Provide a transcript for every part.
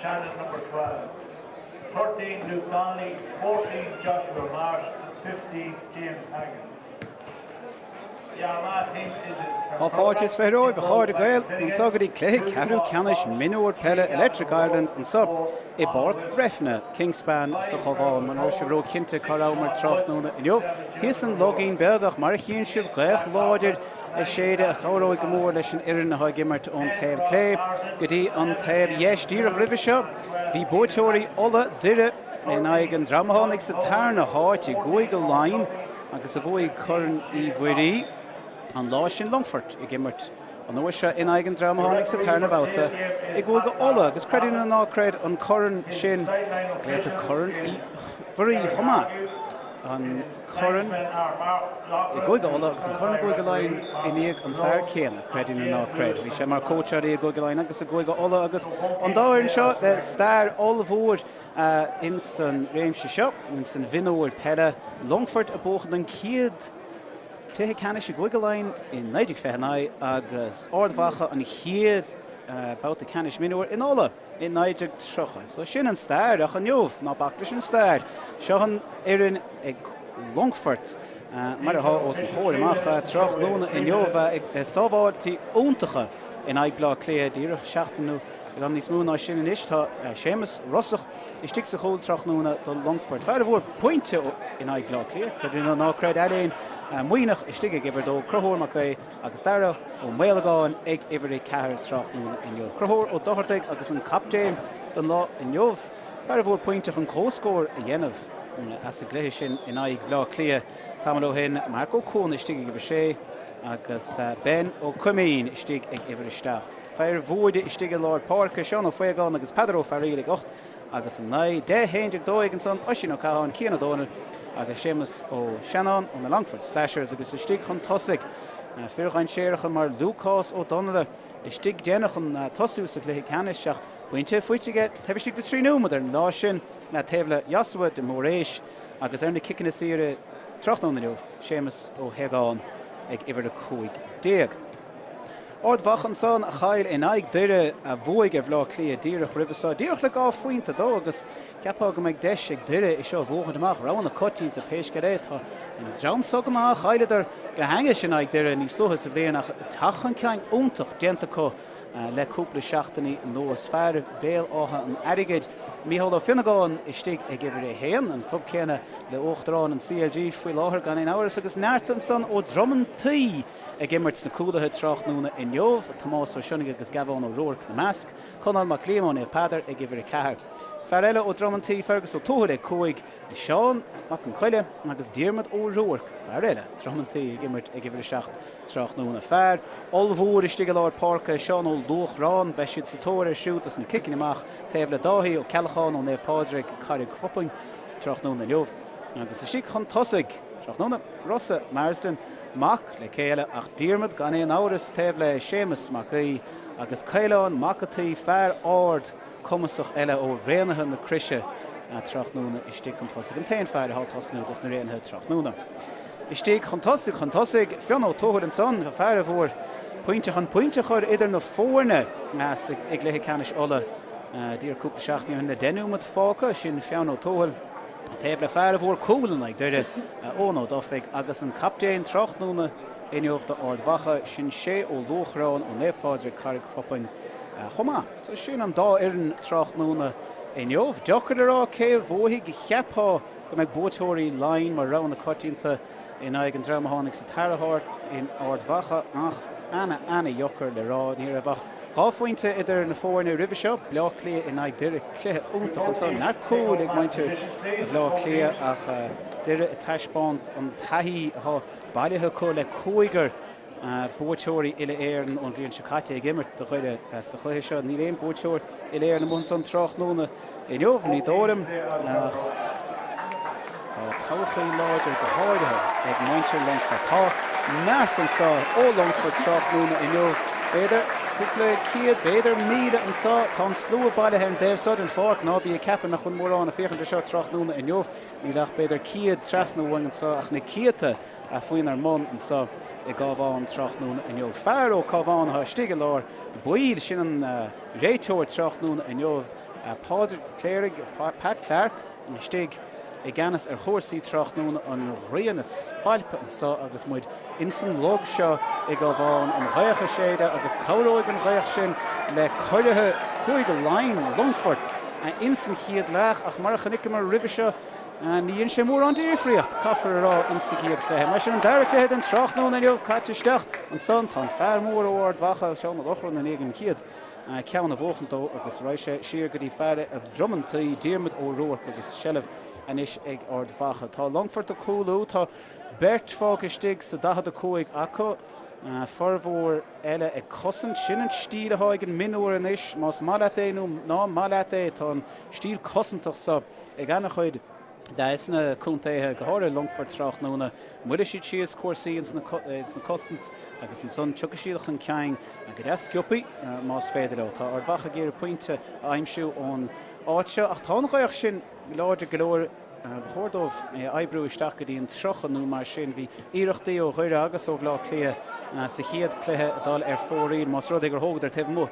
Shannon number 12, 13 Luke Donnelly, 14 Joshua Marsh and 15 James Hagan. The Armagh team is Tá fáilte is 20 romhaibh, a chairde Gael, anseo go dtí cluiche ceathrú ceannais mionúir peile Electric Ireland anseo i bPáirc Bhreifne, Kingspan sa Chabhán. Muna raibh sibh ró-chinnte cá rabhamar tráthnóna inniu, thíos an Loigín Beag ach mar a chíonn sibh, gaoth láidir ag séideadh a chabhróidh go mór leis an fhoireann atá ag imirt ón taobh clé go dtí an taobh dheis. Díreach roimhe seo bhí buaiteoirí Uladh, Doire, in aghaidh an dream a tháinig sa tarna háit i gCúige Laighean agus a bhuaigh Corn Uí Mhuirí an lá sin, Longfort, ag imirt an uair seo in aghaidh an dream a tháinig sa tarna bhabhta i gCúige Uladh agus creid é nó ná creid an corn sin glaoite Corn Uí Mhuirí chomh maith. An corn i gCúige Uladh agus an corn i gCúige Laighean i ndiaidh an fear céanna, creid é nó ná creid. Bhí sé mar cóitseálaí i gCúige Laighean agus i gCúige Uladh agus an dá fhoireann seo le stair ollmhór ins an réimse seo, ins an mhionúir peile. Longfort a buachan an chéad cluiche ceannais i gCúige Laighean i 1929 agus Ard Mhacha an chéad babhta ceannais mionúir in Uladh. i 1930. So sin an stair, ach inniu, ná bac leis an stair. Seo an fhoireann ag Longfort, mar atá os mo chomhair amach tráthnóna inniu, ag sábháiltí iontacha in aghaidh Bleá Cliath díreach seachtain nó beagán níos mó ná sin anois. Tá Séamus Rosach istigh sa chúl tráthnóna do Longfort. Fear a bhfuair pointe in aghaidh Bleá Cliath, creid é nó ná creid, Ailéin Maoineach istigh ag uimhir 2, Conchúr Mac Aoidh Agus Dara Ó Maolagáin ag uimhir 4 tráthnóna inniu. Conchúr Ó Dochartaigh agus an captaen don lá inniu, fear a bhfuair pointe chun comhscór a dhéanamh as an gcluiche sin in aghaidh Bhaile Átha Cliath tamall ó shin, Marc Ó Cuana istigh ag uimhir 6 agus Ben Ó Coimín istigh ag uimhir 7. Fir bhuaide istigh i lár páirce, Seán Ó Faogáin agus Peadar Ó Fearaíl ag 8 agus 9, 10, 11, 12 ansan, Oisín Ó Catháin, Cian Ó Dónaill agus Séamus Ó Seanáin ó na Longfort Slashers agus istigh chun tosaigh, fir dhainséaracha mar Lúcás Ó Donnaile istigh déanach chun tosú sa chluiche ceannais ach pointe faighte aige taobh istigh de 3 nóiméad ar an lá sin taobh le Joshua de Móréis agus ar na ciceanna saoire tráthnóna inniu, Séamus Ó hAogáin ag uimhir 15. Ard Mhacha ansan a chaill in aghaidh Doire a bhuaigh ar Bhleá Cliath díreach roimhe seo, díreach le 2 phointe dó agus cheapfá go mbeidh deis ag Doire é seo a bhuachaint amach. Rogha na coitianta pé scéal é, tá an dream so go maith, chailleadar go hainnis in aghaidh Doire níos luaithe sa bhliain ach teacht chun cinn iontach déanta acu le cúpla seachtainí anuas. Fear Bhéal Átha an Airgid, Mícheál Ó Fionnagáin istigh ag uimhir 1, an club céanna le Uachtarán an CLG faoi láthair gan aon amhras agus neart ansan ó Dromann Tuí Ag imirt sna cúlaithe tráthnóna inniu, Tomás Ó Sionnaigh agus Gabhán Ó Ruairc ina measc, Conall Mac Liam ó Naomh Peadar ag uimhir 4. Fear eile ó Dromann Tuí, Fergus Ó Tuathail ag 5, Seán Mac an Choille agus Diarmuid Ó Ruairc, fear eile, Dromann Tuí ag imirt ag uimhir 7 tráthnóna. Fear ollmhór istigh i lár páirce, Seán Ó Luachráin, beidh siad sa tóir air siúd dos na ciceanna amach taobh le Dáithí Ó Ceallacháin ó Naomh Pádraig, Carraig Thropainn tráthnóna inniu. Agus istigh chun tosaigh tráthnóna, Rossa Marsden. Mac le cé eile ach Diarmaid gan aon amhras, taobh le Séamus Mac Aoidh agus Caolán Mac a' tSaoi, fear ard cumasach eile ó Raonaithe na Croise tráthnóna istigh chun tosaigh, an t-aon fear atá ag tosnú dos na Raonaithe tráthnóna. Istigh chun tosaigh chun tosaigh, Fionn Ó Tuathail ansan, fear a bhfuair pointe chun pointe a chur idir na foirne i gcluiche ceannais Uladh díreach cúpla seachtain ó shin le 10 nóiméad fágtha, sin Fionn Ó Tuathail. Taobh le fear a bhfuair cúl in aghaidh Doire, Eoin Ó Dufaigh, agus an captaen tráthnóna inniu do Ard Mhacha, sin Shay Ó Luachráin ó Naomh Pádraig, Carraig Thropainn chomh maith. So sin an dá fhoireann tráthnóna inniu. Deacair le rá cé a bhuafaidh. Cheapfá go mbeidh buaiteoirí Laighean mar rogha na coitianta in aghaidh an dream a tháinig sa tarna háit in Ard Mhacha ach ana, ana-dheacair le rá. Ní raibh ach 2 phointe idir na foirne roimhe seo, Bleá Cliath in aghaidh Doire, cluiche iontach ansan, neart cúil ag muintir Bhleá Cliath ach Doire ag taispeáint an taithí atá bailithe acu le cúigear buaiteoirí uile-Éireann ón bhliain seo caite ag imirt do Dhoire sa chluiche seo. Níl aon buaiteoir uile-Éireann amuigh ansan tráthnóna inniu, ní dóigh liom, ach tá todhchaí láidir go háirithe ag muintir Longfoirt. Tá neart anso ó Longfort tráthnóna inniu, b'fhéidir cúpla céad, b'fhéidir 1,000 anso. Tá an slua bailithe ar an dtaobh so den pháirc, ná bí ag ceapadh nach bhfuil mórán ag féachaint ar seo tráthnóna inniu. Níl ach b'fhéidir 100 trasna uainn anso ach na céadta faoinár mbun anso i gCábhán tráthnóna inniu. Fear ó Cábhán atá istigh i lár baill, sin an réiteoir tráthnóna inniu. Pádraig de Cléirigh, Pat Clarke, istigh i gceannas ar chúrsaí tráthnóna, an ghrian ag spalpadh anso agus muid ins an log seo i gCabhán, an ghaoth ag séideadh agus cabhróidh an ghaoth sin le curaithe Cúige Laighean, Longfort, ins an chéad leath ach mar a chonaiceamar roimhe seo ní dhein sé mórán de dhifríocht, caithfear a rá, ins an gcéad chluiche. Mar sin an dara cluiche den tráthnóna inniu caite isteach ansan, tá an fear mór ó Ard Mhacha, Seán Ó Lochrán i ndiaidh an chéad ceann a bhuachan dó agus raghaidh sé siar go dtí fear Dhrom an Tí, Diarmuid Ó Ruairc agus seilbh anois ag Ard Mhacha. Tá Longfort ag cúlú, tá beirt fágtha istigh sa 45 acu, formhór eile ag cosaint. Sin an stíl atá ag an mionúr anois, más maith leat é nó ná maith leat é, tá an stíl cosantach so ag an-chuid des na contaetha, go háirithe Longfort tráthnóna. Moilleoidh siad síos cúrsaí ins na cosaint agus ansan tiocfaidh siad chun cinn go deas sciobthaí más féidir leo. Tá Ard Mhacha ag iarraidh pointe a aimsiú ón áit seo ach tá an ghaoth sin láidir go leor. Ba chóir dóibh é a oibriú isteach go dtí an 30 nó mar sin. Bhí iarrachtaí ó Dhoire agus ó Bhaile Átha Cliath sa chéad chluiche ag dul ar fóraoil más rud é gur thógadar taobh amuigh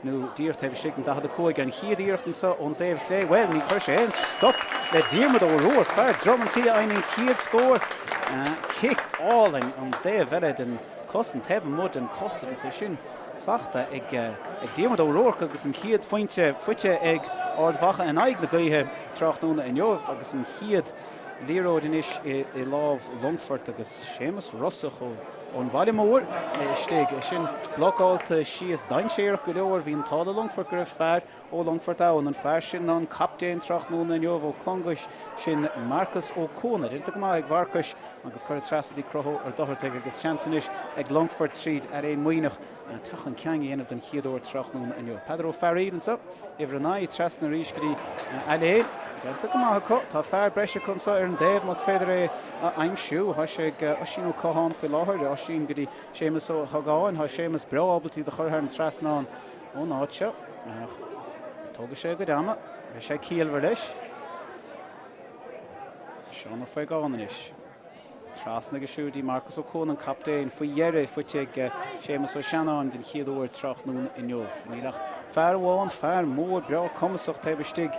nó díreach taobh istigh den 45. An chéad iarracht anseo ón dtaobh clé, bhuel, ní chuir sé aon stop le Diarmuid Ó Ruairc, fear Dhrom an Tí a fhaigheann an chéad scór. Cic álainn ón dtaobh eile den chosaint, taobh amuigh den chos agus é sin fachta ag Diarmuid Ó Ruairc agus an chéad phointe faighte ag Ard Mhacha in aghaidh na gaoithe tráthnóna inniu agus an chéad liathróid anois i lámh Longfort agus Séamus Rosach ón Bhaile Mór istigh. É sin blocáilte síos dainséarach go leor. Bhí an t-ádh le Longfort go raibh fear ó Longfort ann. An fear sin ná an captaen tráthnóna inniu ó Clonguis, sin Marcus Ó Cuana. Déanta go maith ag Mharcais agus curtha trasna dtí Conchúr Ó Dochartaigh agus seans anois ag Longfort tríd Ailéin Maoineach teacht chun cinn a dhéanamh den chéad uair tráthnóna inniu. Peadar Ó Fearaíl anseo, uimhir 9, trasna arís go dtí Ailéin. Déanta go maith acu. Tá fear breise acu anseo ar an dtaobh más féidir é a aimsiú. Tá sé ag Oisín Ó Catháin faoi láthair. Oisín go dtí Séamus Ó hAgáin. Tá Séamus breá ábalta iad a chur thar an trasnán ón áit seo. Ach tógfaidh sé a chuid ama. Beidh sé ciallmhar leis. Seán Ó Faogáin anois. Trasna aige siúd dtí Marcus Ó Cuana, an captaen, faoi dheireadh faighte ag Séamus Ó Seanáin den chéad uair tráthnóna inniu. Níl ach fear amháin, fear mór breá cumasach taobh istigh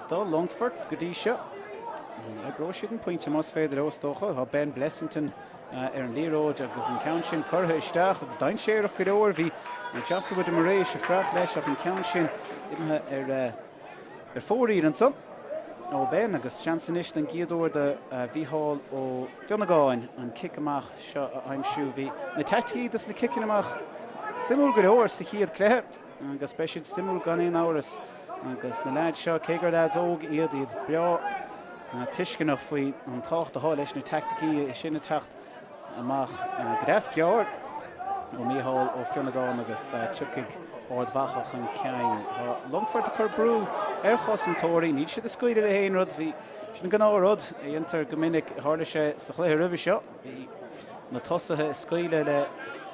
do Longfort go dtí seo. Oibreoidh siad an pointe más féidir leo, is dócha. Tá Ben Blessington ar an liathróid agus an ceann sin curtha isteach agus dainséarach go leor. Bhí Joshua de Moraes ag fuireach leis ach an ceann sin imithe ar Ar fóraoil ansan ó Ben agus seans anois den gcéad uair do Mhícheál Ó Fionnagáin an cic amach seo a aimsiú. Bhí na taicticí dos na ciceanna amach suimiúil go leor sa chéad cluiche agus beidh siad suimiúil gan aon amhras agus na leaids seo, cé gur leaids óg iad, iad breá tuisceanach faoi an tábhacht atá leis na taicticí sin ag teacht amach go deas gearr ó Mhícheál Ó Fionnagáin agus tiocfaidh Ard Mhacha chun cinn. Tá Longfort ag cur brú ar chosantóirí, níl siad ag scaoileadh le haon rud. Bhí sin an gnáthrud a dhéantar go minic, tharla sé sa chluiche roimhe seo. Bhí na tosaithe ag scaoileadh le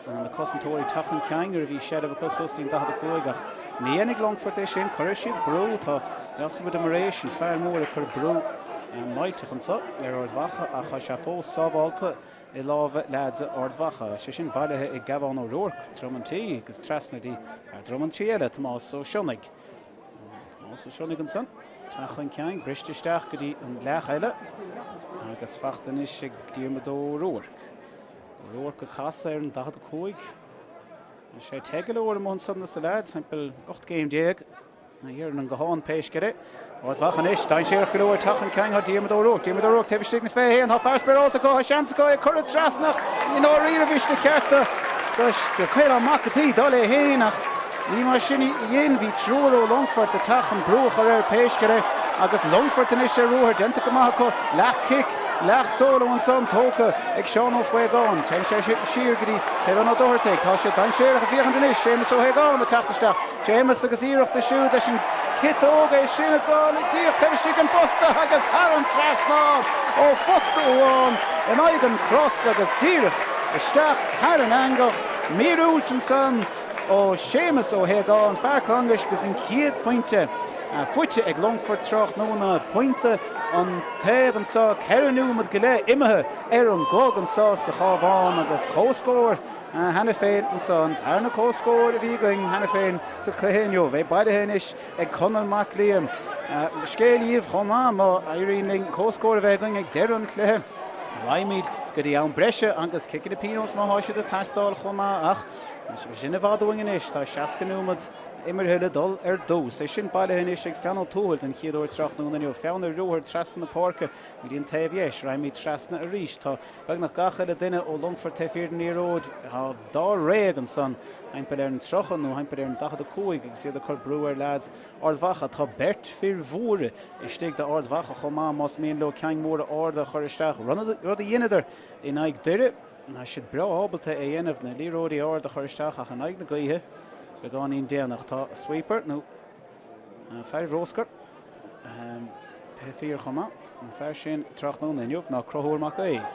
na cosantóirí teacht chun cinn nuair a bhí seilbh acu suas dtí'n 45 ach ní dhéanfaidh Longfort é sin, cuirfidh siad brú. Tá Joshua de Moraes, an fear mór, ag cur brú millteach anseo ar Ard Mhacha ach tá sé fós sábhálta i lámha leaids Ard Mhacha. Sé sin bailithe ag Gabhán Ó Ruairc, Droim an Tí, agus trasna dtí fear Droim an Tí eile, Tomás Ó Sionnaigh. Tomás Ó Sionnaigh ansan, teacht chun cinn, briste isteach go dtí an leath eile agus fachta anois ag Diarmuid Ó Ruairc. Ó Ruairc ag casadh ar an 45. Tá sé te go leor amuigh ansan dos na leaids, timpeall 18 gcéim. Iarrann an guthán pé scéal é. Ard Mhacha anois, dainséarach go leor ag teacht chun cinn, tá Diarmuid Ó Ruairc. Diarmuid Ó Ruairc taobh istigh den 21, tá fear spárálta acu, tá seans acu é curtha trasna ach i ndáiríre bhí sé ceart do Caolán Mac an tSaoi dul é féin ach ní mar sin a dhein. Bhí triúr ó Longfort ag teacht chun brú a chur air pé scéal é agus Longfort anois ar ruathar, déanta go maith acu, leath-chic, leath-solo ansan tógtha ag Seán Ó Faogáin. Téann sé siar go dtí Caolán Ó Dochartaigh. Tá sé dainséarach ag féachaint anois, Séamus Ó hAogáin ag teacht isteach. Séamus agus iarracht de siúd leis an ciotóg, é sin ag dul díreach taobh istigh den bposta agus thar an trasnán ó phosta amháin in aghaidh an chros agus díreach isteach thar an eangach. Míorúilt ansan ó Séamus Ó hAogáin, fear Clonguis agus an chéad phointe. faighte ag Longfort tráthnóna. Pointe an taobh anseo, 4 nóiméad go leith imithe ar an gclog anseo sa Chabhán agus comhscór cheana féin anseo, an tarna comhscór a bhí againn cheana féin sa chluiche inniu. É bailithe anois ag Conall Mac Liam. Scéal dhíbh chomh maith má éiríonn linn comhscór a bheith againn ag deireadh an chluiche. Raghaimid go dtí am breise agus ciceanna pionóis má thá siad ag teastáil chomh maith ach sin i bhfad uainn anois. Tá 60 nóiméad imeartha le dul ar dtús. É sin bailithe anois ag Fionn Ó Tuathail den chéad uair tráthnóna inniu. Fionn ar ruathar trasna na páirce go dtí an taobh dheis. Raghaimid trasna arís. Tá beagnach gach uile duine ó Longfort taobh thiar den liathróid. Tá dáréag ansan thimpeall ar an 30 nó thimpeall ar an 45 agus iad ag cur brú ar leaids Ard Mhacha. Tá beirt fir mhóra istigh d'Ard Mhacha chomh maith más mian leo cinn mhóra arda a chur isteach, rud a dheineadar in aghaidh Doire. Tá siad breá ábalta é a dhéanamh, na liathróidí arda a chur isteach ach in aghaidh na gaoithe, beagáinín déanach. Tá sweeper nó fear bhruscair taobh thiar chomh maith. An fear sin tráthnóna inniu ná Conchúr Mac Aoidh.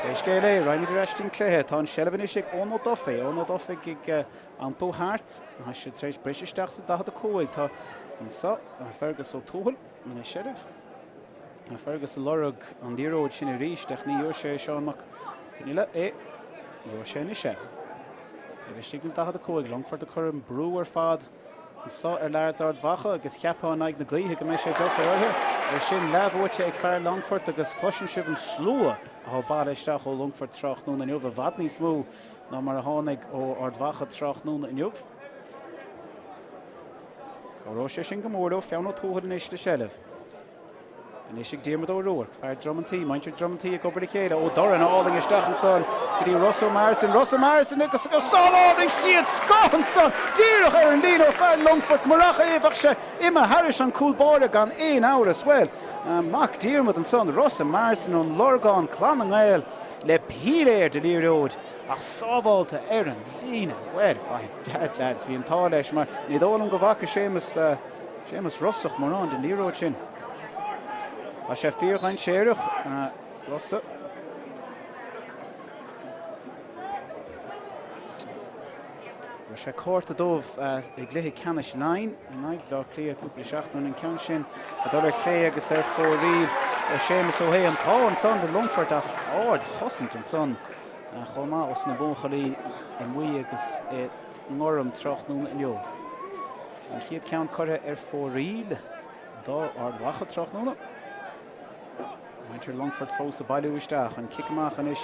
Pé scéal é, raghaimid ar ais den cluiche. Tá an seilbh anois ag Eoin Ó Dufaigh. Eoin Ó Dufaigh ag iompú thart. Tá siad tar éis briseadh isteach sa 45. Tá anseo Fergus Ó Tuathail ina seilbh. Tá Fergus ag lorg an liathróid sin arís ach ní gheobhaidh sé Seán Mac Conghail é. Gheobhaidh sé anois é. Taobh istigh den 45, Longfort ag cur an brú ar fad anseo ar leaids Ard Mhacha agus cheapfá in aghaidh na gaoithe go mbeidh sé deacair orthu. É sin leathbhuaite ag fear Longfort agus cloiseann sibh an slua atá bailithe isteach ó Longfort tráthnóna inniu, i bhfad níos mó ná mar a tháinig ó Ard Mhacha tráthnóna inniu. Cabhróidh sé sin go mór leo. Fionn Ó Tuathail anois le seilbh. Anois ag Diarmuid Ó Ruairc, fear Drom an Tí, muintir Drom an Tí ag obair le chéile. Ó dorn álainn isteach ansan go dtí Rossa Marsden. Rossa Marsden agus sábháil den chéad scoth ansan díreach ar an líne ó fear Longfoirt. Murach é bheadh sé imithe thairis an cúl báire gan aon amhras. Bhuel, mac Diarmuid ansan, Rossa Marsden ón Lorgán, Clann na nGael le píléar de liathróid ach sábhálta ar an líne. Bhuel, by dad lads, bhí an t-ádh leis mar ní dóigh liom go bhfaca Séamus Séamus Rosach mórán den liathróid sin. Tá sé fíordhainséarach, Rossa. Fuair sé cárta dubh i gcluiche ceannais Laighean in aghaidh Bhaile Átha Cliath cúpla seachtain ó shin, an ceann sin ag dul ar chlé agus ar fóraoil ó Séamus Ó hAodha. An t-ádh ansan do Longfort ach ardchosaint ansan chomh maith os na buachaillí i mbuí agus i ngorm tráthnóna inniu. An chéad ceann curtha ar fóraoil do Ard Mhacha tráthnóna. Muintir Longfoirt fós ag bailiú isteach. An cic amach anois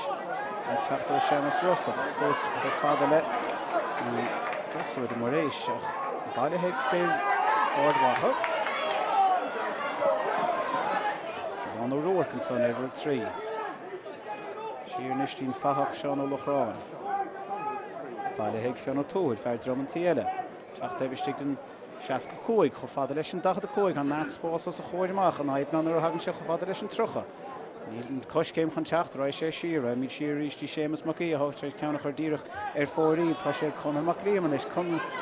ag teacht ó Séamus Rosach. Suas chomh fada le Joshua de Muiréis ach bailithe ag fir Ard Mhacha. Devon Ó Ruairc ansan ar uimhir 3. Siar anois dtí'n fathach Seán Ó Lochráin. Bailithe ag Fionn Ó Tuathail, fear Drom an Tí eile. Teacht taobh istigh den 65, chomh fada leis an 45, tá neart spáis os a chomhair amach, an fhadhb ná nuair a thagann sé chomh fada leis an 30. Níl an coiscéim chun teacht, raghaidh sé siar, raghaimid siar arís dtí Séamus Mac Aoidh atá tar éis ceann a chur díreach ar fóraoil. Tá sé ag Conor Mac Liam anois,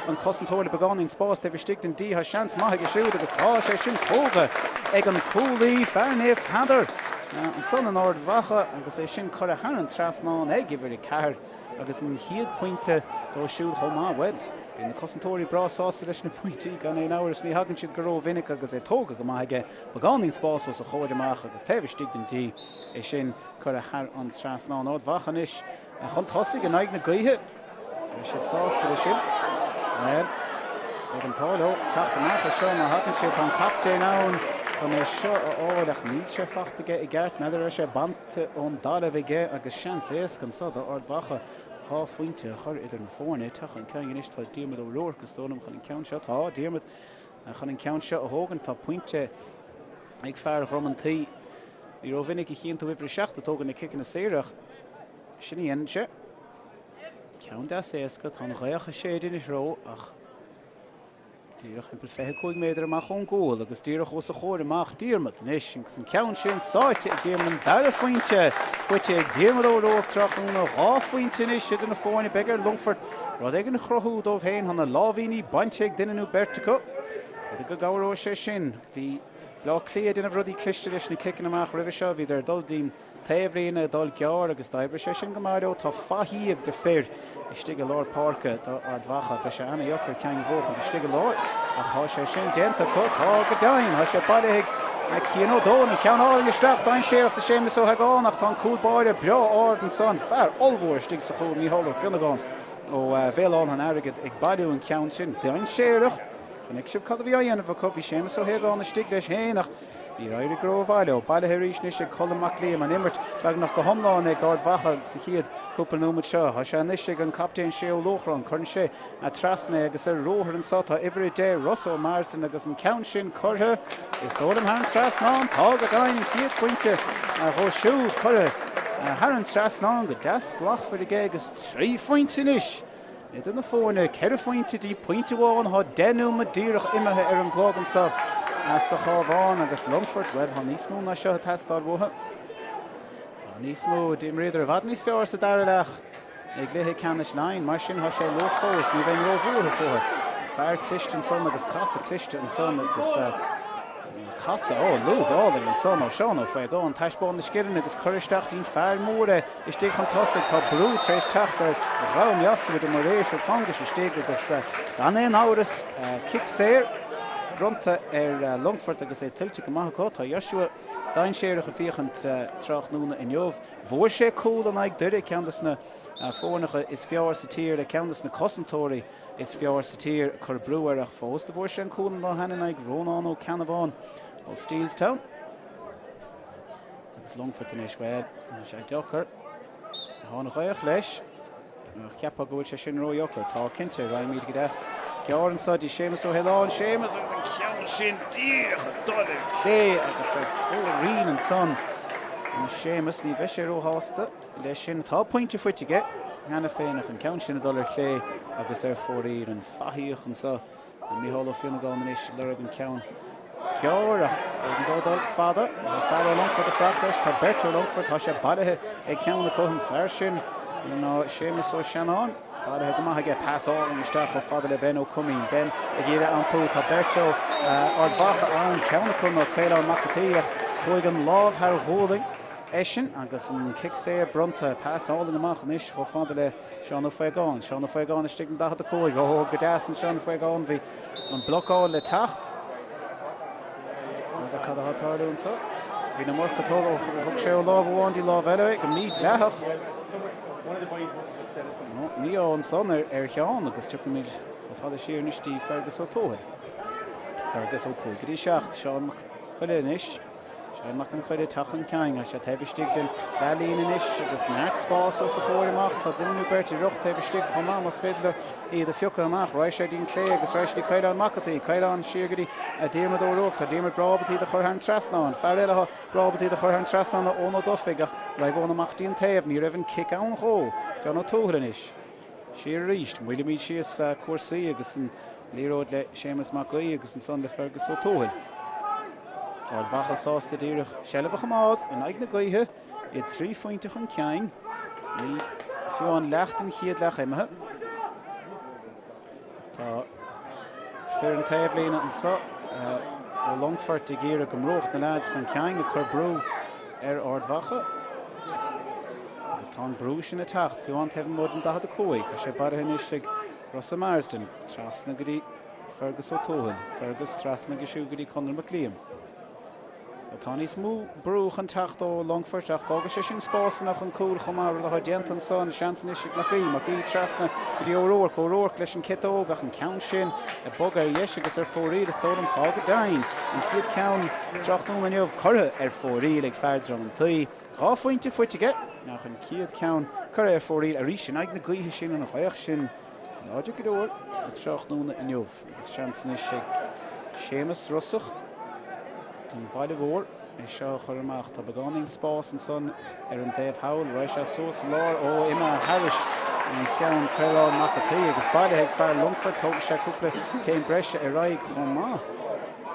an cosantóir le beagáinín spáis taobh istigh den D, tá seans maith aige siúd agus tá sé sin tógtha ag an cúlaí, fear Naomh Peadar ansan in Ard Mhacha agus é sin curtha thar an trasnán ag uimhir 4. Agus an chéad pointe dó siúd chomh maith. Bhuel, bhí na cosantóirí breá sásta leis na pointí gan aon amhras. Ní thagann siad go rómhinic agus é tógtha go maith aige. Beagáinín spáis os a chomhair amach agus taobh istigh den D é sin curtha thar an trasnán. Ard Mhacha anois chun tosaigh in aghaidh na gaoithe. Beidh siad sásta leis sin. Bhuel, beidh an t-ádh leo teacht amach as seo má thagann siad. Tá an captaen ann chun é seo a fháil ach níl sé fachta aige i gceart. N'fheadar raibh sé bainte ón dtalamh aige agus seans éasca anso do Ard Mhacha 2 phointe a chur idir na foirne. Teacht chun cinn anois tá Diarmuid Ó Ruairc is dóigh liom chun an ceann seo. Tá Diarmuid chun an ceann seo a thógaint. Tá pointe ag fear Dhrom an Tí. Ní rómhinic a chíonn tú uimhir 7 ag tógaint na ciceanna saora ach sin a dhéanann sé. Ceann deas éasca. Tá an ghaoth ag séideadh ina threo ach Díreach thimpeall 25 méadar amach ón gcúl agus díreach os a chomhair amach Diarmuid anois agus an ceann sin sáite ag Diarmuid an dara phointe faighte ag Diarmuid Ó Ruairc tráthnóna 2 phointe anois idir na foirne beidh ar Longfort rud éigin a chruthú dóibh féin tá na láimhíní bainte ag duine nó beirt acu. B'fhéidir go gcabhróidh sé sin. Bhí. Bleá Cliath ag déanamh rudaí cliste leis na ciceanna amach roimhe seo. Bhíodar ag dul dtí'n taobhlíne, ag dul gearr agus d'oibrigh sé sin go maith leo. Tá fathaigh de fir istigh i lár páirce do Ard Mhacha. Beidh sé ana-dheacair ceann a bhuachaint istigh i lár ach tá sé sin déanta acu. Tá go deimhin. Tá sé bailithe ag Cian O'Donnell. Ceann álainn isteach dainséarach do Séamus Ó hEagáin ach tá an cúl báire breá ard ansan. Fear ollmhór istigh sa chúl, Mícheál Ó Fionnagáin ó Bhéal Átha an Airgid ag bailiú an ceann sin. Dainséarach. Chonaic sibh cad a bhí á dhéanamh acu. Bhí Séamus Ó hAogáin istigh leis féin ach níor éirigh go rómhaith leo. Bailithe arís anois ag Colm Mac Liam. An imirt beagnach go hiomlán ag Ard Mhacha sa chéad cúpla nóiméad seo. Tá sé anois ag an captaen Shay Ó Luachráin. Cuireann sé trasna é agus ar ruathar anseo tá uimhir 10, Rossa Marsden agus an ceann sin curtha, is dóigh liom, thar an trasnán. Tá go deimhin an chéad phointe dhó siúd curtha thar an trasnán go deas slachtmhar aige agus 3 phointe anois Idir na foirne, 4 phointe dtí pointe amháin, tá 10 nóiméad díreach imithe ar an gclog anseo sa Chabhán agus Longfort, bhuel, tá níos mó ná seo ag teastáil uathu. Tá níos mó, d'imríodar i bhfad níos fearr sa dara leath i gcluiche ceannais Laighean, mar sin tá sé luath fós, ní bheinn róbhuartha fúthu. Fear cliste ansan agus casadh cliste ansan agus casadh, ó, lúb álainn ansan ó Seán Ó Faogáin, taispeáin na scileanna agus cur isteach dtí'n fear mór é. Istigh chun tosaigh, tá brú tar éis teacht ar dhream Joshua de Moraes ó Congas istigh agus gan aon amhras, cic saor bronnta ar Longfort agus é tuillte go maith acu. Tá Joshua dainséarach ag féachaint tráthnóna inniu. Bhuaigh sé cúl in aghaidh Doire, ceann de na foirneacha is fearr sa tír le ceann de na cosantóirí is fearr sa tír ag cur brú air ach fós do bhuaigh sé an cúl an lá cheana in aghaidh Rónán Ó Ceannabháin ó Steelstown. Agus Longfort anois, bhuel, tá sé deacair. Tá an ghaoth leis. Ach cheapfá go bhfuil sé sin ródheacair. Tá, cinnte. Raghaimid go deas gearr anseo dtí Séamus Ó hAoláin. Séamus agus an ceann sin díreach ag dul ar chlé agus ar fóraoil ansan. Séamus, ní bheidh sé róshásta leis sin. Tá pointe faighte aige cheana féin ach an ceann sin ag dul ar chlé agus ar fóraoil. An fathaíoch anseo. Mícheál Ó Fionnagáin anois ag lorg an ceann gearr ach éigean dó dul fada. Tá fear ó Longfort ag fanacht leis, tá beirt ó Longfort, tá sé bailithe ag ceann acu, an fear sin ná Séamus Ó Seanáin. Bailithe go maith aige, pas álainn isteach chomh fada le Ben Ó Coimín. Ben ag iarraidh iompú, tá beirt ó Ard Mhacha ann, ceann acu ná Caolán Mac an tSaoi ach chuaigh an lámh thar ghualainn eisean agus an cic saor bronnta. Pas álainn amach anois chomh fada le Seán Ó Faogáin, Seán Ó Faogáin istigh in 45. Ó, go deas ansin Faogáin, bhí an blocáil le teacht. N'fheadar cad atá ag tarlú anseo. Bhí an iomarca tógtha, thug sé ó lámh amháin dtí lámh eile é, go mídhleathach. Mí-ádh ansan ar Sheán agus tiocfaimid chomh fada siar anois dtí Fergus Ó Tuathail. Fergus ó 5 go dtí 7, Seán Mac Coille anois. Seán Mac an Choire teacht chun cinn. Tá sé taobh istigh den leathlíne anois agus neart spás os a chomhair amach. Tá duine nó beirt ag rith taobh istigh chomh maith más féidir leo iad a phiocadh amach. Raghaidh sé dtí'n clé agus raghaidh sé dtí Caolán Mac an tSaoi. Caolán siar go dtí Diarmuid Ó Ruairc. Tá Diarmuid breá ábalta iad a chur thar an trasnán. Fear eile atá breá ábalta iad a chur thar an trasnán ná Eoin Ó Dufaigh ach raghaidh Eoin amach dtí an taobh. Ní raibh an cic ann dhó. Fionn Ó Tuathail anois. Siar arís. Moillímid síos cúrsaí agus an liathróid le Séamus Mac Aoidh agus ansan le Fergus Ó Tuathail. Ard Mhacha sásta díreach seilbh a choimeád in aghaidh na gaoithe, iad 3 phointe chun cinn. Ní fiú an leath den chéad leath imithe. Tá fir an taobhlíne anseo ó Longfort ag iarraidh go mbrúfadh na leaids chun cinn ag cur brú ar Ard Mhacha. Agus tá an brú sin ag teacht, fiú amháin taobh amuigh den 45. Tá sé bailithe anois ag Rossa Marsden, trasna go dtí Fergus Ó Tuathail. Fergus trasna aige siúd go dtí Conor Mac Liam. So tá níos mó brú chun teacht ó Longfort ach fágfaidh sé sin spásanna chun cúil chomh maith, rud atá déanta anso, an seans anois ag Mac Aoidh. Mac Aoidh trasna go dtí Ó Ruairc. Ó Ruairc leis an ciotóg ach an ceann sin ag bogadh ar dheis agus ar fóraoil is dóigh liom. Tá go deimhin an chéad ceann tráthnóna inniu curtha ar fóraoil ag fear Drom an Tsaoi. 2 phointe faighte aige ach an chéad ceann curtha ar fóraoil arís in aghaidh na gaoithe sin, an ghaoth sin láidir go leor tráthnóna inniu. Agus seans anois ag Séamus Rosach ón Bhaile Mhór é seo a chur amach. Tá beagáinín spás ansan ar an dtaobh thall. Raghaidh sé suas i lár ó imithe thairis an cheann Caolán Mac an tSaoi agus bailithe ag fear Longfoirt. Tógfaidh sé cúpla céim breise ar aghaidh chomh maith.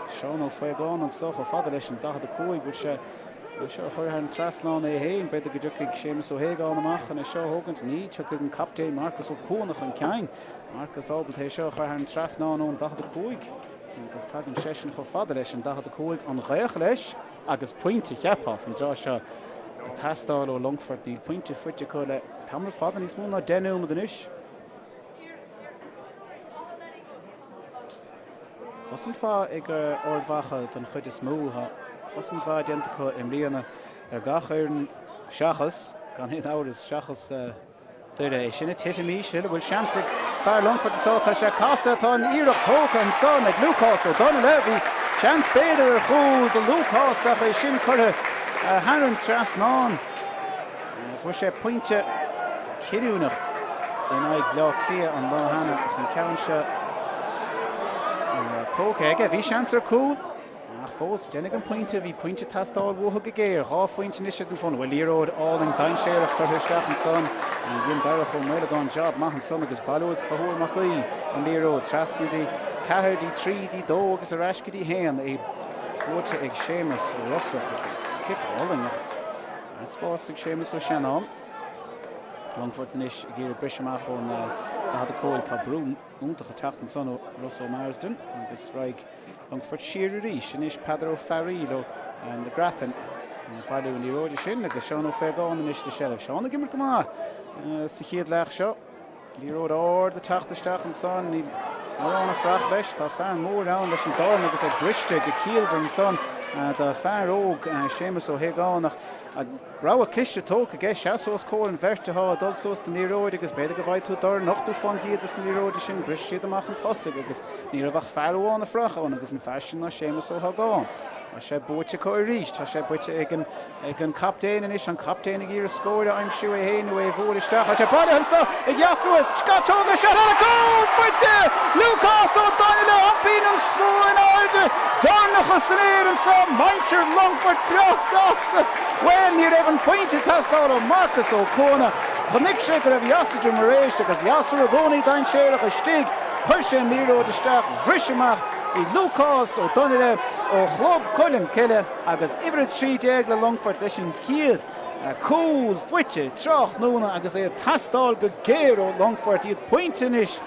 Seán Ó Faogáin anso chomh fada leis an 45. Bhfuil sé é seo a chur thar an trasnán é féin. B'fhéidir go dtiocfaidh Séamus Ó hAogáin amach chun é seo a thógaint. Ní tiocfaidh an captaen Marcas Ó Cuana chun cinn. Marcas ábalta é seo a chur thar an trasnán ón 45. Agus tagann seisean chomh fada leis an 45, an ghaoth leis agus pointe, cheapfá, faoin dtráth seo ag teastáil ó Longfort. Níl pointe faighte acu le tamall fada, níos mó ná 10 nóiméad anois. Cosaint mhaith ag Ard Mhacha den chuid is mó. Tá cosaint mhaith déanta acu i mbliana ar gach fhoireann seachas, gan aon amhras, seachas Doire. É sin ag titim íseal, an bhfuil seans ag fear Longfoirt anseo? Tá sé ag casadh, tá an iarracht tógtha ansan ag Lúcás Ó Donnaile. Bhí seans b'fhéidir ar chúl do Lúcás ach é sin curtha thar an trasnán. Fuair sé pointe cinniúnach in aghaidh Bhaile Átha Cliath an lá cheana ach an ceann seo tógtha aige. Bhí seans ar cúl. Ach fós, déanfaidh an pointe, bhí pointe ag teastáil uathu go géar, 2 phointe anois ar an bhfón. Bhuel, liathróid álainn dainséarach curtha isteach ansan. Dhein Darach Ó Maolagáin jab maith ansan agus baileoidh Conchúr Mac Aoidh an liathróid trasna dtí 4, dtí 3, dtí 2 agus ar ais go dtí 1. É buaite ag Séamus Ó Rosach agus cic álainn ach an spás ag Séamus Ó Seanáin. Longfort anois ag iarraidh briseadh amach ón 45. Tá brú iontach ag teacht ansan ó Ross O'Marsden agus raghaidh Longfort siar arís anois Peadar Ó Fearaíl ó na Grattan ag bailiú an liathróide sin agus Seán Ó Faogáin anois le seilbh. Seán ag imirt go maith sa chéad leath seo. Liathróid ard ag teacht isteach ansan, níl mórán ag fuireach leis. Tá fear mór ann leis an dorn agus é briste go ciallmhar ansan do fear óg Séamus Ó hAogáin ach Rogha cliste tógtha aige, seas os comhair an bheirt atá ag dul suas don liathróid agus b'fhéidir go bhfaighidh tú dorn 80% de na liathróidí sin, brisfidh siad amach chun tosaigh agus ní raibh ach fear amháin ag fuireach ann agus an fear sin ná Séamus Ó hAogáin. Tá sé buaite acu arís, tá sé buaite ag an ag an captaen anois, an captaen ag iarraidh scór a aimsiú é féin nó é a bhualadh isteach. Tá sé bailithe anseo ag Yasua, tógadh seat eile, cúl faighte! Lúcás Ó Donnaile, iompaíonn an slua in airde, dornacha san aer anseo, muintir Longfoirt breá sásta. Bhuel, ní raibh an pointe ag teastáil ó Marcus Ó Cuana. Chonaic sé go raibh Yasser de Moraes agus Yasser i gcónaí dainséarach istigh. Chuir sé an liathróid isteach, bhris amach dtí Lúcás Ó Donnaile ó Chlub Choilm Cille agus uimhir 13 le Longfort leis an chéad cúl faighte tráthnóna agus é ag teastáil go géar ó Longfort. Iad pointe anois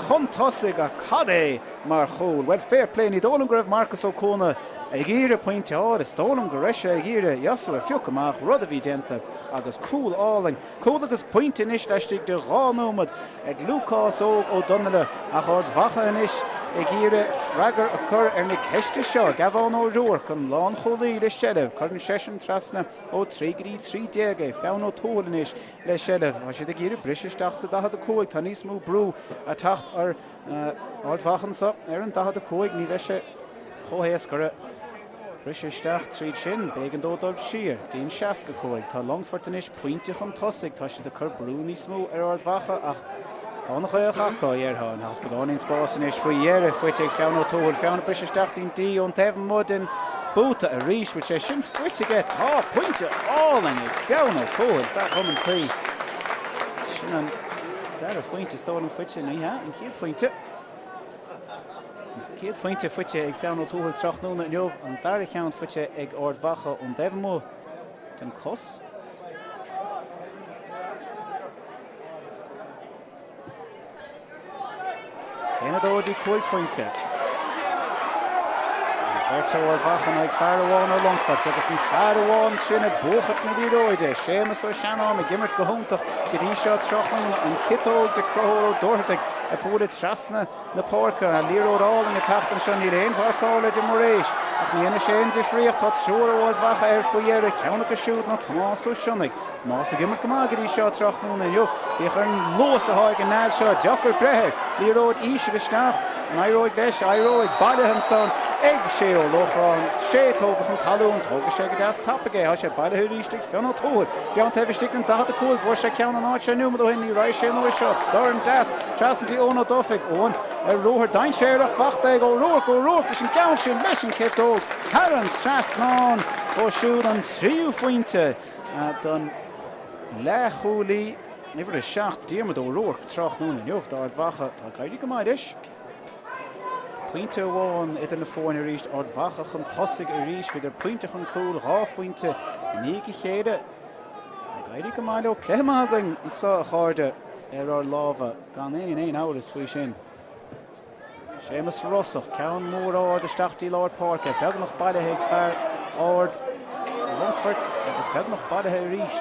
chun tosaigh ach cad é mar chúl? Bhuel, fair play, ní dóigh liom go raibh Marcus Ó Cuana ag iarraidh pointe a fháil. Is dóigh liom go raibh sé ag iarraidh Yasser a phiocadh amach, rud a bhí déanta, agus cúl álainn. Cúl agus pointe anois laistigh de 2 nóiméad ag Lúcás Óg Ó Donnaile ach Ard Mhacha anois ag iarraidh freagra a chur ar na ceiste seo. Gabhán Ó Ruairc, an lánchúlaí le seilbh. Cuireann seisean trasna ó 3 go dtí 13 é. Fionn Ó Tuathail anois le seilbh. Tá siad ag iarraidh briseadh isteach sa 45. Tá níos mó brú ag teacht ar Ard Mhacha anseo ar an 45, ní bheidh sé chomh héasca orthu briseadh isteach tríd sin. B'éigean dó dul siar dtí an 65. Tá Longfort anois pointe chun tosaigh. Tá siad ag cur brú níos mó ar Ard Mhacha ach tá an ghaoth acu, a déarfá. Tá beagáinín spáis anois faoi dheireadh faighte ag Fionn Ó Tuathail. Fionn ag briseadh isteach dtí an D ón taobh amuigh den búta arís. Bhfuil sé sin faighte aige? Tá! Pointe álainn ag Fionn Ó Tuathail, fear Dhroim an Tí. Sin an dara phointe is dóigh liom faighte, ní hea, an chéad phointe. An chéad phointe faighte ag Fionn Ó Tuathail tráthnóna inniu, an dara ceann faighte ag Ard Mhacha ón dtaobh amuigh den cos. 1, 2 dtí 5 phointe. Beirt ó Ard Mhacha in aghaidh fear amháin ó Longfort agus an fear amháin sin ag buachaint na liathróide, Séamus Ó Seanáin ag imirt go hiontach go dtí seo tráthnóna, an ciotóg de Conchúr Ó Dochartaigh ag bualadh trasna na páirce, an liathróid álainn ag teacht anseo, níl aon mharcáil ar de Moraes ach ní dhéanfaidh sé aon difríocht, tá triúr ó Ard Mhacha air faoi dheireadh, ceann acu siúd ná Tomás Ó Sionnaigh. Tomás ag imirt go maith go dtí seo tráthnóna inniu. Féach ar an luas atá ag an leaid seo, deacair breith air. Liathróid íseal isteach. An éireoidh leis? Éireoidh. Bailithe ansan ag Shay Ó Lóchráin. Shay tógtha chun talún. Tógfaidh sé go deas tapaidh é. Tá sé bailithe arís ag Fionn Ó Tuathail. Fionn taobh istigh den 45. Bhfuair sé ceann an áit seo nóiméad ó shin. Ní raghaidh sé an uair seo. Dorn deas trasna dtí Eoin Ó Dufaigh. Eoin ar ruathar dainséarach fachta ag Ó Ruairc. Ó Ruairc leis an gceann sin leis an ciotóg thar an trasnán. Ó siúd an tríú phointe. Don leathchúlaí uimhir 7, Diarmuid Ó Ruairc, tráthnóna inniu d'Ard Mhacha. Tá ag éirí go maith leis. Pointe amháin idir na foirne arís, Ard Mhacha chun tosaigh arís, bhíodar pointe chun cúil, 2 phointe i ndiaidh a chéile. Tá ag éirí go maith leo. Cluiche maith againn anseo, a chairde, ar ár lámha, gan aon aon amhras faoi sin. Séamus Rossach, ceann mór ard isteach dtí lár páirce, beagnach bailithe ag fear ard Longfoirt agus beagnach bailithe arís.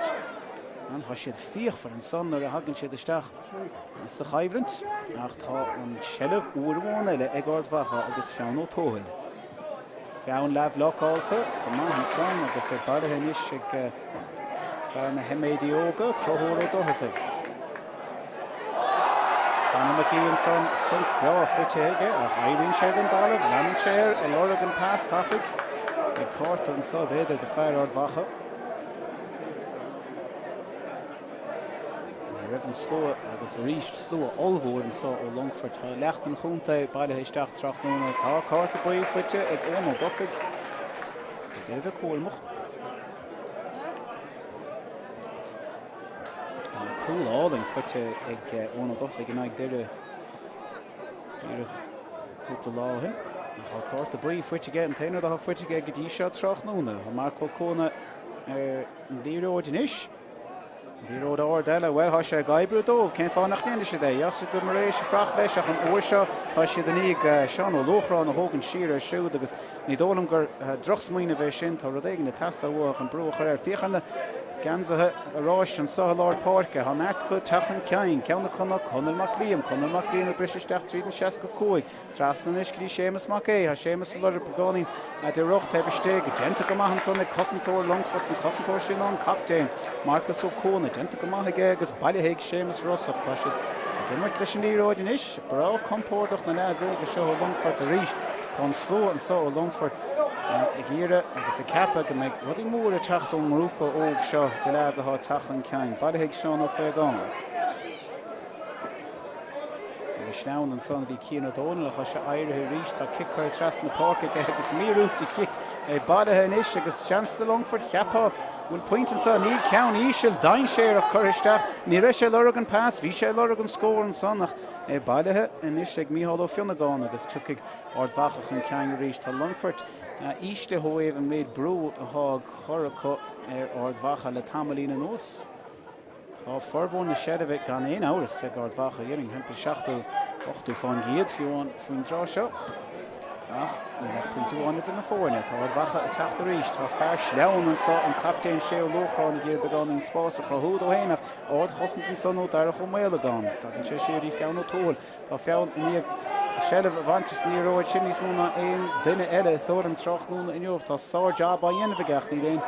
An tá siad fíochmhar ansan nuair a thagann siad isteach sa choimhlint ach tá an tseilbh uair amháin eile ag Ard Mhacha agus Fionn Ó Tuathail. Fionn leathbhlocáilte go maith ansan agus é bailithe anois ag fear na hEiméidí Óga, Conchúr Ó Dochartaigh. Conor McGee ansan, sonc breá faighte aige ach éiríonn sé den dtalamh, leanann sé air ag lorg an pas tapaidh. Beidh cárta anso b'fhéidir do fear Ard Mhacha. Ní raibh an slua agus arís slua ollmhór anso ó Longfort. Tá leath den chontae bailithe isteach tráthnóna. Tá cárta buí faighte ag Eoin Ó Dufaigh. Ag a bheith cúramach. Cúl álainn faighte ag Eoin Ó Dufaigh in aghaidh Doire díreach cúpla lá ó shin. Ach tá cárta buí faighte aige, an t-aon rud atá faighte aige go dtí seo tráthnóna. Tá Marco Cuana ar an liathróid anois. Liathróid ard eile, bhuel, tá sé ag oibriú dóibh, cén fáth nach ndéanfaidh siad é? Yasu de Moraes ag fuireacht leis ach an uair seo tá siad i ndiaidh Seán Ó Luachráin a thógaint siar air siúd agus ní dóigh liom gur drochsmaoineamh é sin, tá rud éigin ag teastáil uathu chun brú a chur air. Féach ar na geansaithe oráiste anseo i lár páirce, tá neart acu ag teacht chun cinn, ceann acu ná Conall Mac Liam, Conall Mac Liam ag briseadh isteach tríd an 65. Trasna anois go dtí Séamus Mac Aodha. Tá Séamus ag lorg beagáinín de riocht taobh istigh. Déanta go maith ansan ag cosantóir Longfoirt, an cosantóir sin ná an captaen, Marcus Ó Cuana. Déanta go maith aige agus bailithe ag Séamus Rossach. Tá siad ag imirt leis an liathróid anois. Breá compordach na leaids óga seo ó Longfort arís. Tá an slua anso ó Longfort ag iarraidh agus ag ceapadh go mbeidh rudaí móra ag teacht ón ngrúpa óg seo de leaids atá ag teacht chun cinn. Bailithe ag Seán Ó Faogáin. Ar an sleamhain ansan a bhí Cian Ó Dónaill ach tá sé éirithe arís. Tá cic curtha trasna na páirce aige agus míorúilt de chic é bailithe anois agus seans do Longfort. Cheapfá bhfuil pointe anso. Níl ceann íseal dainséarach curtha isteach. Ní raibh sé ag lorg an pas, bhí sé ag lorg an scór ansan ach é bailithe anois ag Mícheál Ó Fionnagáin agus tiocfaidh Ard Mhacha chun cinn arís. Tá Longfort íslithe ó thaobh an méid brú atá á chur acu ar Ard Mhacha le tamaillín anuas. Tá formhór na seilbhe gan aon amhras ag Ard Mhacha, dhéarfainn thimpeall 70, 80 fán gcéad fiú amháin faoin dtráth seo. Ach níl ach pointe amháin idir na foirne. Tá Ard Mhacha ag teacht arís. Tá fear sleamhain anso, an captaen Shay Ó Luachráin ag iarraidh beagáinín spáis a chruthú dó féin ach ardchosaint ansan ó Darach Ó Maolagáin. Tagann sé siar dtí Fionn Ó Tuathail. Tá Fionn i ndiaidh seilbh a bhaint as an liathróid sin níos mó ná aon duine eile is dóigh liom tráthnóna inniu. Tá sár-jab á dhéanamh aige ach níl aon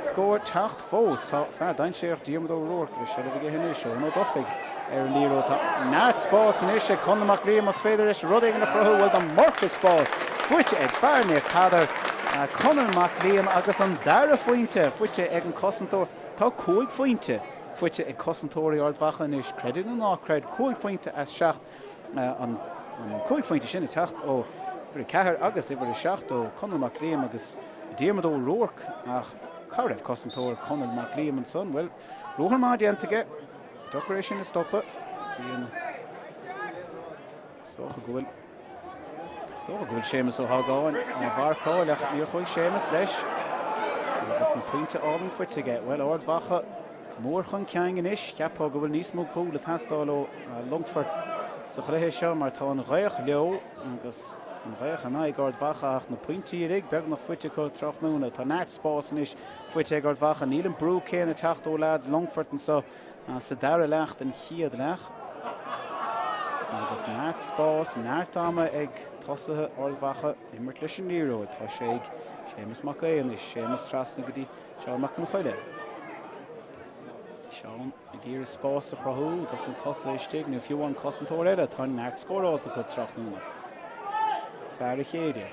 scór teacht fós. Tá fear dainséarach Diarmuid Ó Ruairc le seilbh aige anois. Eoin Ó Dufaigh ar an liathróid. Tá neart spáis anois ag Conall Mac Liam más féidir leis rud éigin a chruthú. Bhuel tá marcadh spáis faighte ag fear Naomh Peadar, Conall Mac Liam agus an dara phointe faighte ag an cosantóir. Tá 5 phointe faighte ag cosantóirí Ard Mhacha anois, creid é nó ná creid, 5 phointe as 7, an 5 phointe sin ag teacht ó uimhir 4 agus uimhir 7 ó Conall Mac Liam agus Diarmuid Ó Ruairc ach cá raibh cosantóir Conall Mac Liam ansan? Bhuel, ruathar maith déanta aige, deacair é sin a stopadh. Bhí an. Is dócha go bhfuil Is dócha go bhfuil Séamus Ó hAgáin á mharcáil ach níor chuaigh Séamus leis agus an pointe álainn faighte aige. Bhuel, Ard Mhacha mór chun cinn anois. Cheapfá go bhfuil níos mó cúl ag teastáil ó Longfort sa chluiche seo mar tá an ghaoth leo agus an ghaoth in aghaidh Ard Mhacha ach na pointí uilig beagnach faighte acu tráthnóna. Tá neart spáis anois faighte ag Ard Mhacha. Níl an brú céanna ag teacht ó leaids Longfort anseo. Sa dara leath den chéad leath, agus neart spáis, neart ama ag tosaithe Ard Mhacha imirt leis an liathróid. Tá sé ag Séamus Mac Aodha anois. Séamus trasna go dtí Seán Mac Con Choille. Seán ag iarraidh spás a chruthú dos na tosaithe istigh, nó fiú an cosantóir eile. Tá neart scóráilte acu tráthnóna. Fear a chéide.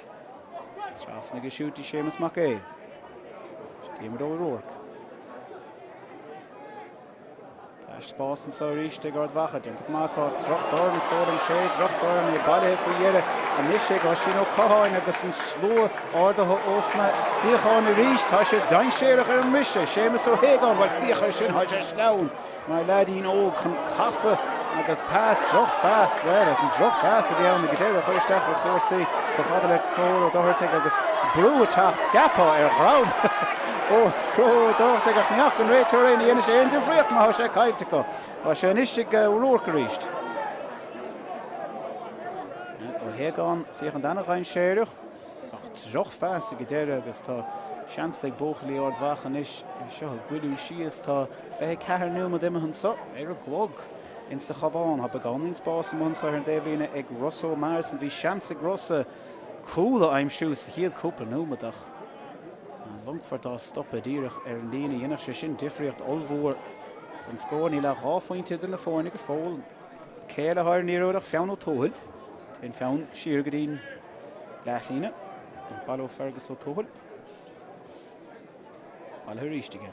Trasna aige siúd dtí Séamus Mac Aodha. Diarmuid Ó Ruairc. Tá spás anseo arís ag Ard Mhacha. Déanta go maith acu ach drochdhorn is dóigh liom sé drochdhorn é bailithe faoi dheireadh anois ag Oisín Ó Catháin agus an slua ardaithe ós na suíocháin arís. Tá sé dainséarach ar an mbriseadh. Séamus Ó hAogáin, bhuel féach air sin, tá sé sleamhain mar leaidín óg chun casadh agus pas, drochphas, bhuel, an drochphas a bhí ann ag deireadh a chur isteach ar chúrsaí chomh fada le Conchúr Ó Dochartaigh agus brú ag teacht, cheapfá, ar dhroim ó Chonchúr Ó Dochartaigh ach ní fhaca an réiteoir é, ní dhéanfaidh sé aon difríocht má tá sé caillte acu. Tá sé anois ag Ó Ruairc arís. Ó hAogáin féachaint ana-dhainséarach ach drochphas ag an deireadh agus tá seans ag buachaillí Ard Mhacha anois é seo a mhoilliú síos. Tá 24 nóiméad imithe anseo ar an gclog insa Chabhán. Tá beagáinín spáis amuigh anseo ar an dtaobhlíne ag Rossa Ó Marsden. Bhí seans ag Rossa cúl a aimsiú sa chéad cúpla nóiméad ach Longfort á stopadh díreach ar an líne. Dhéanfadh sé sin difríocht ollmhór don scór. Níl ach 2 phointe idir na foirne go fóill. Cé eile atá ar an liathróid ach Fionn Ó Tuathail. Téann Fionn siar go dtí'n leathlíne. Bail ó Fergus Ó Tuathail. Bailithe arís aige.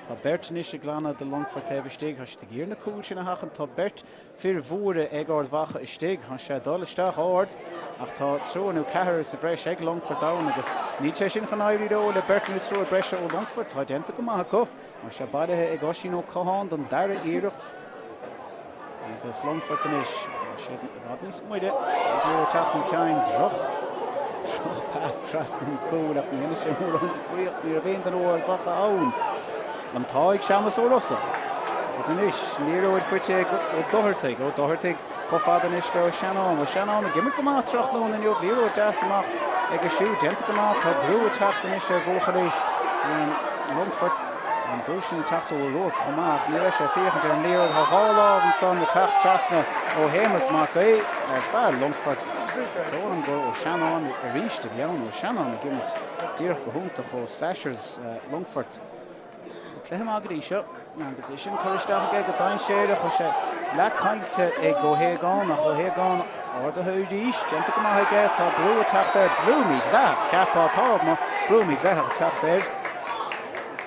Tá beirt anois ag glanadh do Longfort taobh istigh. Tá siad ag iarraidh na cúil sin a sheachaint. Tá beirt fir mhóra ag Ard Mhacha istigh. Tá sé ag dul isteach ard ach tá triúr nó ceathrar sa bhreis ag Longfort ann agus níl sé sin chun éirí leo le beirt nó triúr breise ó Longfort. Tá déanta go maith acu. Tá sé bailithe ag Oisín Ó Catháin don dara iarracht agus Longfort anois. Tá siad i bhfad níos moille ag iarraidh teacht chun cinn. Droch drochphas trasna an chúil ach ní dhéanfaidh sé mórán difríocht. Ní raibh aon duine ó Ard Mhacha ann. An t-ádh ag Séamus Ó Rosaigh. Agus anois, liathróid faighte ag Ó Dochartaigh. Ó Dochartaigh chomh fada anois le Ó Seanáin. Ó Seanáin ag imirt go maith tráthnóna inniu. Liathróid deas amach aige siúd. Déanta go maith. Tá brú ag teacht anois ar bhuachaillí Longfoirt. An brú sin ag teacht ó O'Rourke chomh maith ach ní raibh sé ag féachaint ar an liathróid. Tá 2 lámh ansan ag teacht trasna ó Shéamus Mac Aoidh ar fear Longfoirt. Is dóigh liom gur Ó Seanáin arís a bhí ann. Ó Seanáin ag imirt díreach go hiontach ó Slashers Longfoirt. Cluiche maith go dtí seo agus é sin curtha isteach aige go dainséarach. Tá sé leath caillte ag Ó hAogáin ach Ó hAogáin ardaithe arís. Déanta go maith aige. Tá brú ag teacht air. Brú mídhleathach. Cheapfá atá brú mídhleathach ag teacht air.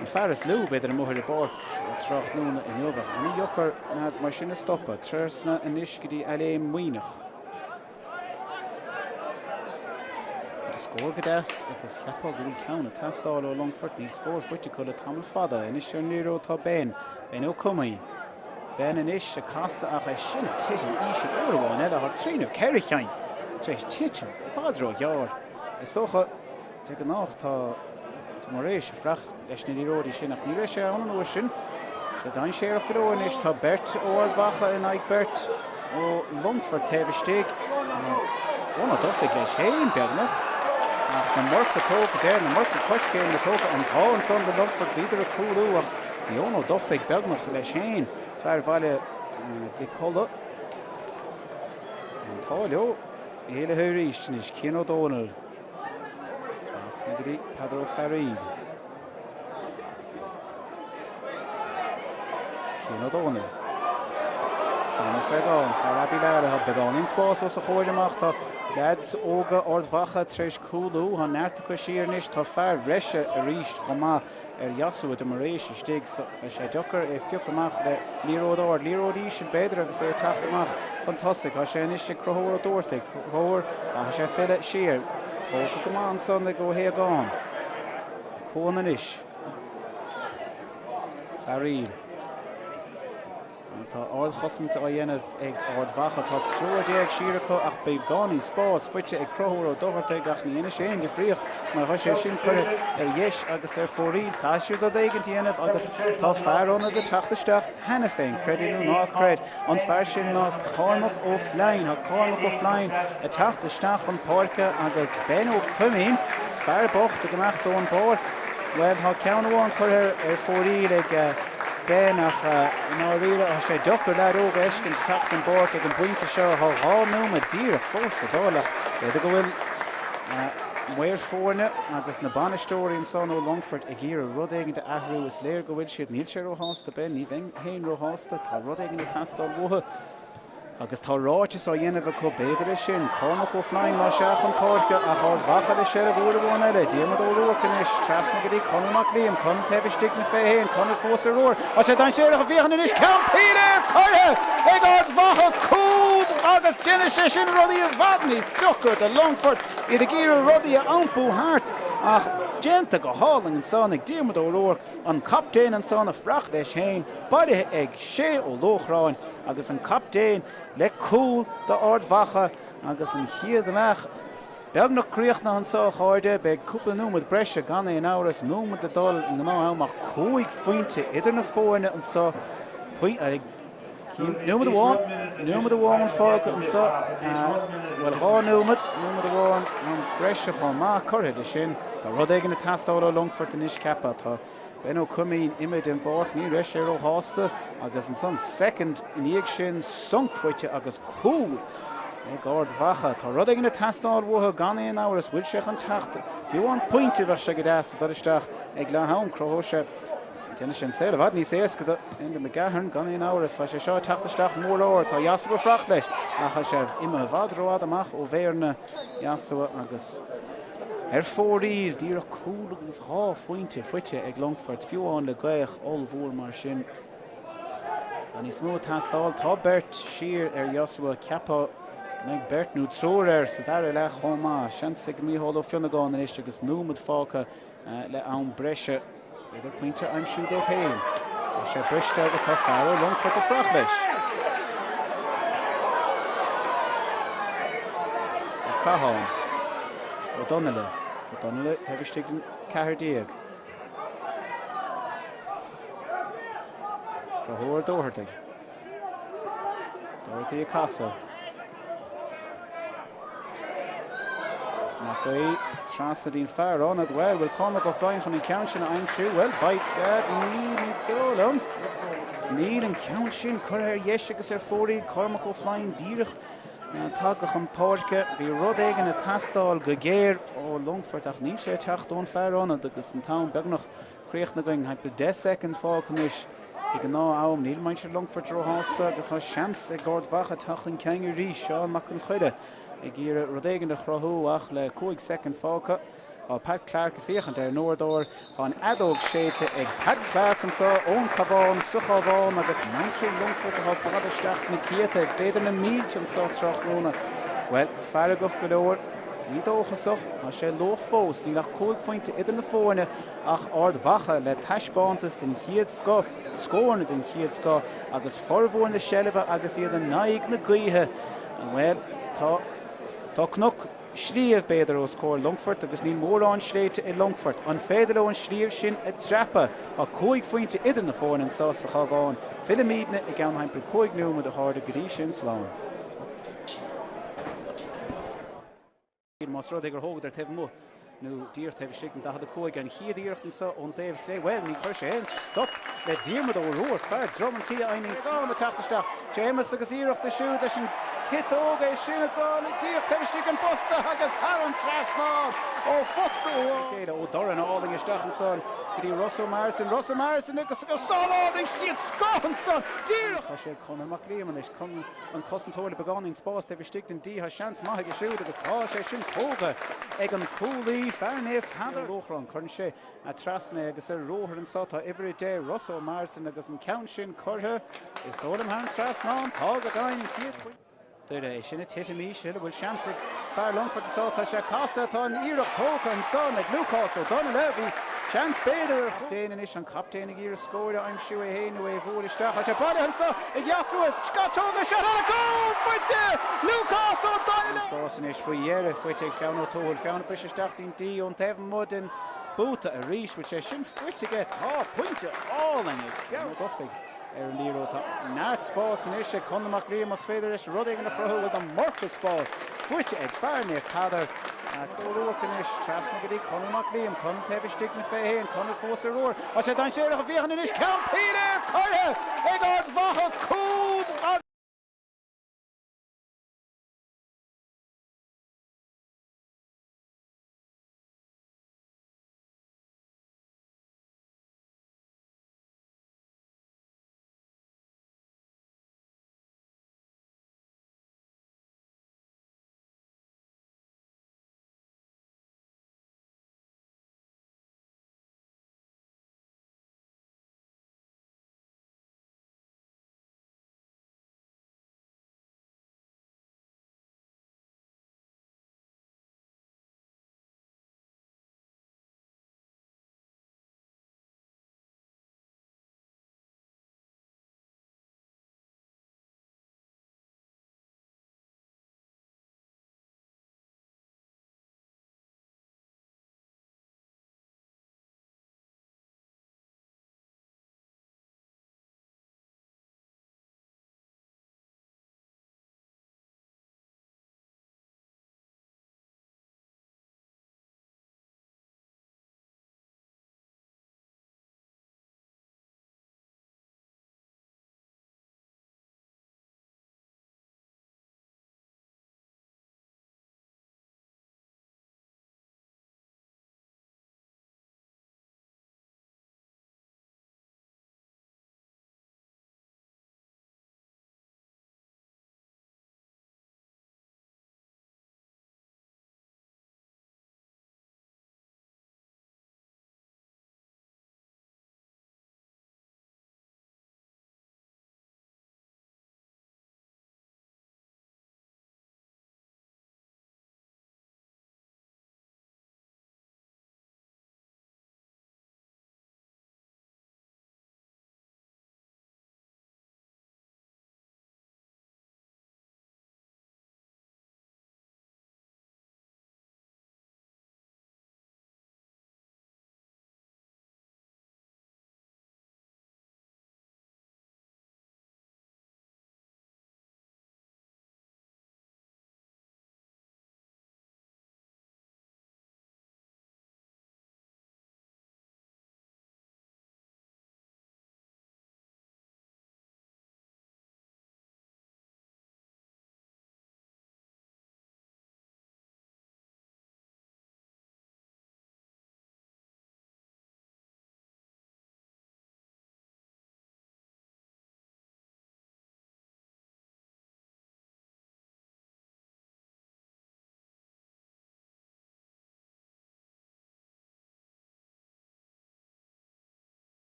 An fear is lú, b'fhéidir, amuigh ar an bpáirc tráthnóna inniu. Ach ana-dheacair leaids mar sin a stopadh. Trasna anois go dtí Ailéin Maoineach. Tá scór go deas agus cheapfá go bhfuil ceann ag teastáil ó Longfort. Níl scór faighte acu le tamall fada. Anois ar an liathróid tá Ben. Ben Ó Comaoin. Ben anois ag casadh ach é sin ag titim íseal uair amháin eile. Tá trí nó ceithre cheann tar éis titim i bhfad róghearr. Is dócha. De ghnáth tá de Moraes ag fuireach leis na liathróidí sin ach ní raibh sé ann an uair sin. Tá sé dainséarach go leor anois. Tá beirt ó Ard Mhacha in aghaidh beirt ó Longfort taobh istigh. Tá Eoin Ó Dufaigh leis féin beagnach ach na murca tógtha, deir na murca coiscéime tógtha an t-ádh ansan do Longfort. Bhíodar ag cúlú ach bhí Eoin Ó Dufaigh beagnach leis féin, fear Bhaile Mhic Colla. An t-ádh leo. Éalaithe arís anois, Cian Ó Dónaill. Trasna go dtí Peadar Ó Fearraíl. Cian Ó Dónaill. Seán Ó Faogáin, fear Abbeylara, tá beagáinín spás os a chomhair amach. Tá leaids óga Ard Mhacha tar éis cúlú. Tá neart acu siar anois. Tá fear breise arís chomh maith. ar Joshua de Moraes istigh so beidh sé deacair é a phiocadh amach le liathróid ard, liathróid íseal b'fhéidir agus é ag teacht amach chun tosaigh. Tá sé anois ag Conchúr Ó Dochartaigh. Conchúr, caithfidh sé filleadh siar. Tógtha go maith ansan ag Ó hAogáin. Cuan anois. Fearaíl. Tá ardchosaint á dhéanamh ag Ard Mhacha. Tá 13 siar acu ach beagáinín spáis faighte ag Conchúr Ó Dochartaigh ach ní dhéanfaidh sé aon difríocht mar tá sé sin curtha ar dheis agus ar fóraoil. Caithfidh siad rud éigin a dhéanamh agus tá fear ionaid ag teacht isteach cheana féin, creid é nó ná creid. An fear sin ná Cormac Ó Floinn. Tá Cormac Ó Floinn ag teacht isteach chun páirce agus Ben Ó Coimín, fear bocht ag imeacht ón bpáirc. Bhuel, tá ceann amháin curtha ar fóraoil ag Ben ach i ndáiríre tá sé deacair leaid óg a fheiscint ag teacht den bpáirc ag an bpointe seo. Tá 2 nóiméad díreach fós le dul ach b'fhéidir go bhfuil maoir foirne agus na bainisteoirí ansan ó Longfort ag iarraidh rud éigin a athrú. Is léir go bhfuil siad. Níl sé róshásta Ben, ní bheinn féin róshásta. Tá rud éigin ag teastáil uathu. Agus tá ráiteas á dhéanamh acu, b'fhéidir é sin. Cormac Ó Floinn más ea chun páirce, ach Ard Mhacha le seilbh uair amháin eile. Diarmuid Ó Ruairc anois, trasna go dtí Conall Mac Liam. Conall taobh istigh den 21, Conall fós ar ruathar. Tá sé dainséarach ag féachaint anois, ceann píle curtha ag Ard Mhacha, cúl agus déanfaidh sé sin rudaí i bhfad níos deacra do Longfort, iad ag iarraidh rudaí a iompú thart ach déanta go hálainn ansan ag Diarmuid Ó Ruairc, an captaen ansan ag fuireach leis féin, bailithe ag Shay Ó Lóchráin. Agus an captaen le cúl d'Ard Mhacha agus an chéad leath beagnach críochnaithe anseo, a chairde. Beidh cúpla nóiméad breise gan aon amhras, nóiméad le dul i ngnáth-am ach cúig phointe idir na foirne anseo. Nóiméad amháin, nóiméad amháin fágtha anseo, bhuel 2 nóiméad, nóiméad amháin am breise chomh maith curtha leis sin. Tá rud éigin ag teastáil ó Longfort anois ceapfá. Tá Ben Ó Coimín imithe den bpáirc, ní raibh sé róshásta agus ansan soicind i ndiaidh sin sonc faighte agus cúl ag Ard Mhacha. Tá rud éigin ag teastáil uathu gan aon amhras, bhfuil sé chun teacht? Fiú amháin pointe bheadh sé go deas ag dul isteach ag leath am, cruthódh sé Déanfaidh sé an saol i bhfad níos éasca do Enda McGahern, gan aon amhras. Tá sé seo ag teacht isteach mór ard. Tá Joshua ag fuireacht leis, ach tá sé imithe i bhfad rófhada amach ó mhéireanna Joshua agus ar fóraoil, díreach cúl agus 2 phointe faighte ag Longfort, fiú amháin le gaoth ollmhór mar sin. Tá níos mó ag teastáil. Tá beirt siar ar Joshua. Ceapfá go mbeidh beirt nó triúr air sa dara leath chomh maith. Seans ag Mícheál Ó Fionnagáin anois agus nóiméad fágtha le am breise. B'fhéidir pointe a aimsiú dóibh féin. Tá sé briste agus tá fear ó Longfort ag fuireacht leis. Ó Catháin. Ó Donnaile. Ó Donnaile taobh istigh den 14. Conchúr Doherty. Doherty ag casadh. Mac Aoidh trasna dtí'n fear ionaid. Bhuel, bhfuil Cormac Ó Floinn chun an ceann sin a aimsiú? Bhuel, beidh ní ní dóigh liom. Níl an ceann sin curtha ar dheis agus ar fóraoil. Cormac Ó Floinn díreach tagtha chun páirce. Bhí rud éigin ag teastáil go géar ó Longfort ach níl sé ag teacht ón fear ionaid agus an t-am beagnach críochnaithe againn. Timpeall 10 soicind fágtha anois i ngnáth-am. Níl muintir Longfoirt róshásta agus tá seans ag Ard Mhacha teacht chun cinn arís. Seán Mac Con Choire ag iarraidh rud éigin a chruthú ach le 5 soicind fágtha tá Pat Clarke ag féachaint ar an uaireadóir. Tá an fheadóg séidte ag Pat Clarke anseo ón Cabhán sa Chabhán agus muintir Longfoirt atá ag fáil isteach sna céadta, b'fhéidir na mílte anseo tráthnóna. Bhuel, feargach go leor, ní dóchasach, tá sé luath fós, níl ach 5 phointe idir na foirne Ach Ard Mhacha le taispeántas den chéad scoth, scóranna den chéad scoth agus formhór na seilbhe agus iad in aghaidh na gaoithe. Bhuel, tá tá cnoc, sliabh, b'fhéidir, os comhair Longfoirt agus níl mórán sléibhte i Longfort. An féidir leo an sliabh sin a dhreapadh? Tá 5 phointe idir na foirne anseo sa Chabhán. Fillimidne i gceann thimpeall 5 nóiméad, a chairde, go dtí sin, slán. Más rud é gur thógadar taobh amuigh nó díreach taobh istigh den 45, an chéad iarracht anseo ón dtaobh clé, bhuel, ní chuir sé aon stop le Diarmuid Ó Ruairc, fear Drom an Tí a fhaigheann an ag teacht isteach. Séamus agus iarracht é siúd leis an ciotóg, é sin ag dul díreach taobh istigh den bposta agus thar an trasnán ó phosta amháin. Chéile ó Doran álainn isteach ansan go dtí Ross Ó Marsden, Ross Ó Marsden agus sábháil den chéad scoth ansan díreach. Tá sé ag Conor Mac Liam anois. An cosantóir le beagáinín spáis taobh istigh den D. Tá seans maith aige siúd agus tá sé sin tógtha ag an cúlaí, fear Naomh Peadar. Lóchrann, cuireann sé trasna é agus ar ruathar anseo tá uimhir 10, Ross Ó Marsden agus an ceann sin curtha, is dóigh liom, thar an trasnán. Tá go deimhin, an chéad phointe. Doire, é sin ag titim íseal, an bhfuil seans ag fear Longfoirt anseo, tá sé ag casadh, tá an iarracht tógtha ansan ag Lúcás Ó Donnaile, bhí seans b'fhéidir ar Déan anois an captaen ag iarraidh scóir a aimsiú é féin nó é a bhualadh isteach. Tá sé bailithe anseo ag Joshua. Scatóga seo eile cúl faighte! Lúcás Ó Donnaile! Spás anois faoi dheireadh faighte ag Fionn Ó Tuathail. Fionn ag briseadh isteach dtí'n D ón taobh amuigh den búta arís. Bhfuil sé sin faighte aige? Tá! Pointe álainn ag Fionn Ó Dufaigh. ar an liathróid. Tá neart spáis anois ag Conall Mac Liam, más féidir leis rud éigin a chruthú, bhuel tá marcadh spáis faighte ag fear Naomh Peadar. Ó Ruairc anois, trasna go dtí Conall Mac Liam, Conall taobh istigh den 21, Conall fós ar ruathar, tá sé dainséarach ag féachaint anois, ceann píléir curtha ag Ard Mhacha, cúl agus.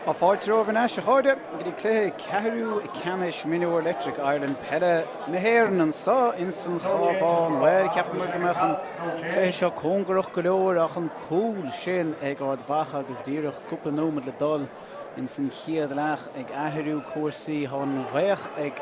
Tá fáilte romhaibh anois, a chairde, go dtí cluiche ceathrú ceannais Mionúr Electric Ireland Peile na hÉireann anseo ins an Chabhán. Bhuel, cheapamar go mbeadh an cluiche seo cóngarach go leor ach an cúl sin ag Ard Mhacha agus díreach cúpla nóiméad le dul ins an chéad leath ag athrú cúrsaí. Tá an ghaoth ag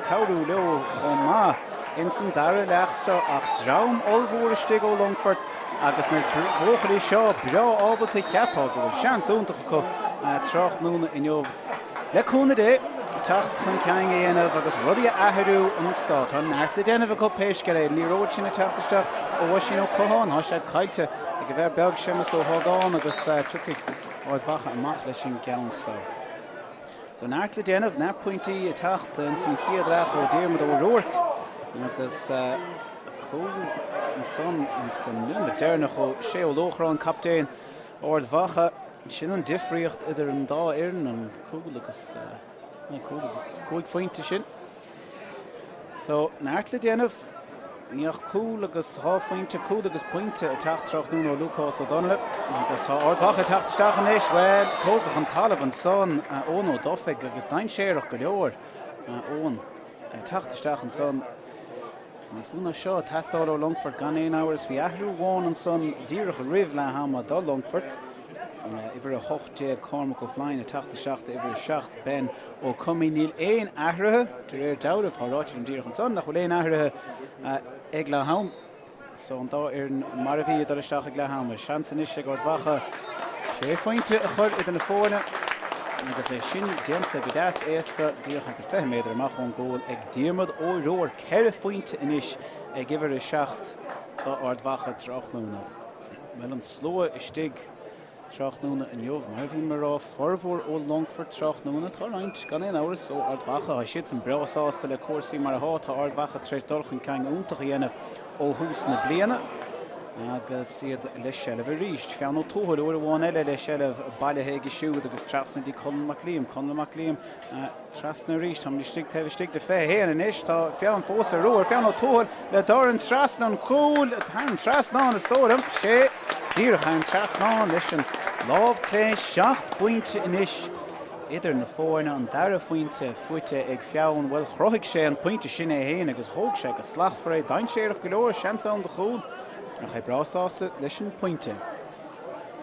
cabhrú leo chomh maith ins an dara leath seo ach dream ollmhór istigh ó Longfort Agus na buachaillí seo breá ábalta cheapfá go bhfuil seans iontach acu tráthnóna inniu, le cúnamh Dé, teacht chun cinn a dhéanamh agus rudaí a athrú anseo. Tá neart le déanamh acu pé scéal é. An liathróid sin ag teacht isteach ó Oisín Ó Catháin, tá sé caillte ag an bhfear beag Séamus Ó hÓgáin agus tiocfaidh Ard Mhacha amach leis an gceann seo. So neart le déanamh, neart pointí ag teacht ins an chéad leath ó Diarmuid Ó Ruairc agus cúl ansan ins an nóiméad deireanach ó Shé Ó Lóchráin, captaen Ard Mhacha. Sin an difríocht idir an dá fhoireann, an cúl agus an cúl agus 5 phointe sin. So, neart le déanamh. Ní ach cúl agus dhá phointe, cúl agus pointe ag teacht tráthnóna ó Lúcás Ó Donnaile. Agus tá Ard Mhacha ag teacht isteach anois. Bhuel, tógadh chun talaimh ansan Eoin Ó Dufaigh agus dainséarach go leor Eoin ag teacht isteach ansan. Níos mó ná seo ag teastáil ó Longfort gan aon amhras. Bhí athrú amháin ansan díreach roimh leath ama do Longfort. Uimhir 18 Cormac Ó Floinn ag teacht isteach d'uimhir 7 Ben Ó Coimín. Níl aon athruithe, de réir dealraimh, tá ráite liom díreach ansan nach bhfuil aon athruithe ag leath am. So an dá fhoireann mar a bhí ag dul isteach ag leath ama. Seans anois ag Ard Mhacha sé phointe a chur idir na foirne agus é sin déanta go deas éasca díreach thimpeall 20 méadar amach ón gcúl ag Diarmuid Ó Ruairc. Ceithre phointe anois ag uimhir 7 d'Ard Mhacha tráthnóna. Bhuel an slua istigh tráthnóna inniu. Mar a bhí mé ag rá, formhór ó Longfort tráthnóna. Tá roinnt, gan aon amhras, ó Ard Mhacha. Tá siadsan breá sásta le cúrsaí mar atá. Tá Ard Mhacha tar éis dul chun cinn iontach a dhéanamh ó thús na bliana agus iad le seilbh arís. Fionn Ó Tuathail uair amháin eile le seilbh bailithe aige siúd agus trasna dtí Conall Mac Liam. Conall Mac Liam Trasna arís, táimid istigh taobh istigh de 21 anois, tá Fionn fós ar ruathar, Fionn Ó Tuathail le dorn trasna an chúil, thar an trasnán is dóigh liom, sé díreach thar an trasnán leis an lámh clé, seacht bpointe anois idir na foirne, an dara phointe faighte ag Fionn, bhuel chruthaigh sé an pointe sin é féin agus thóg sé go slachtmhar é, dainséarach go leor, seans ann do chúl ach é breá sásta leis an bpointe.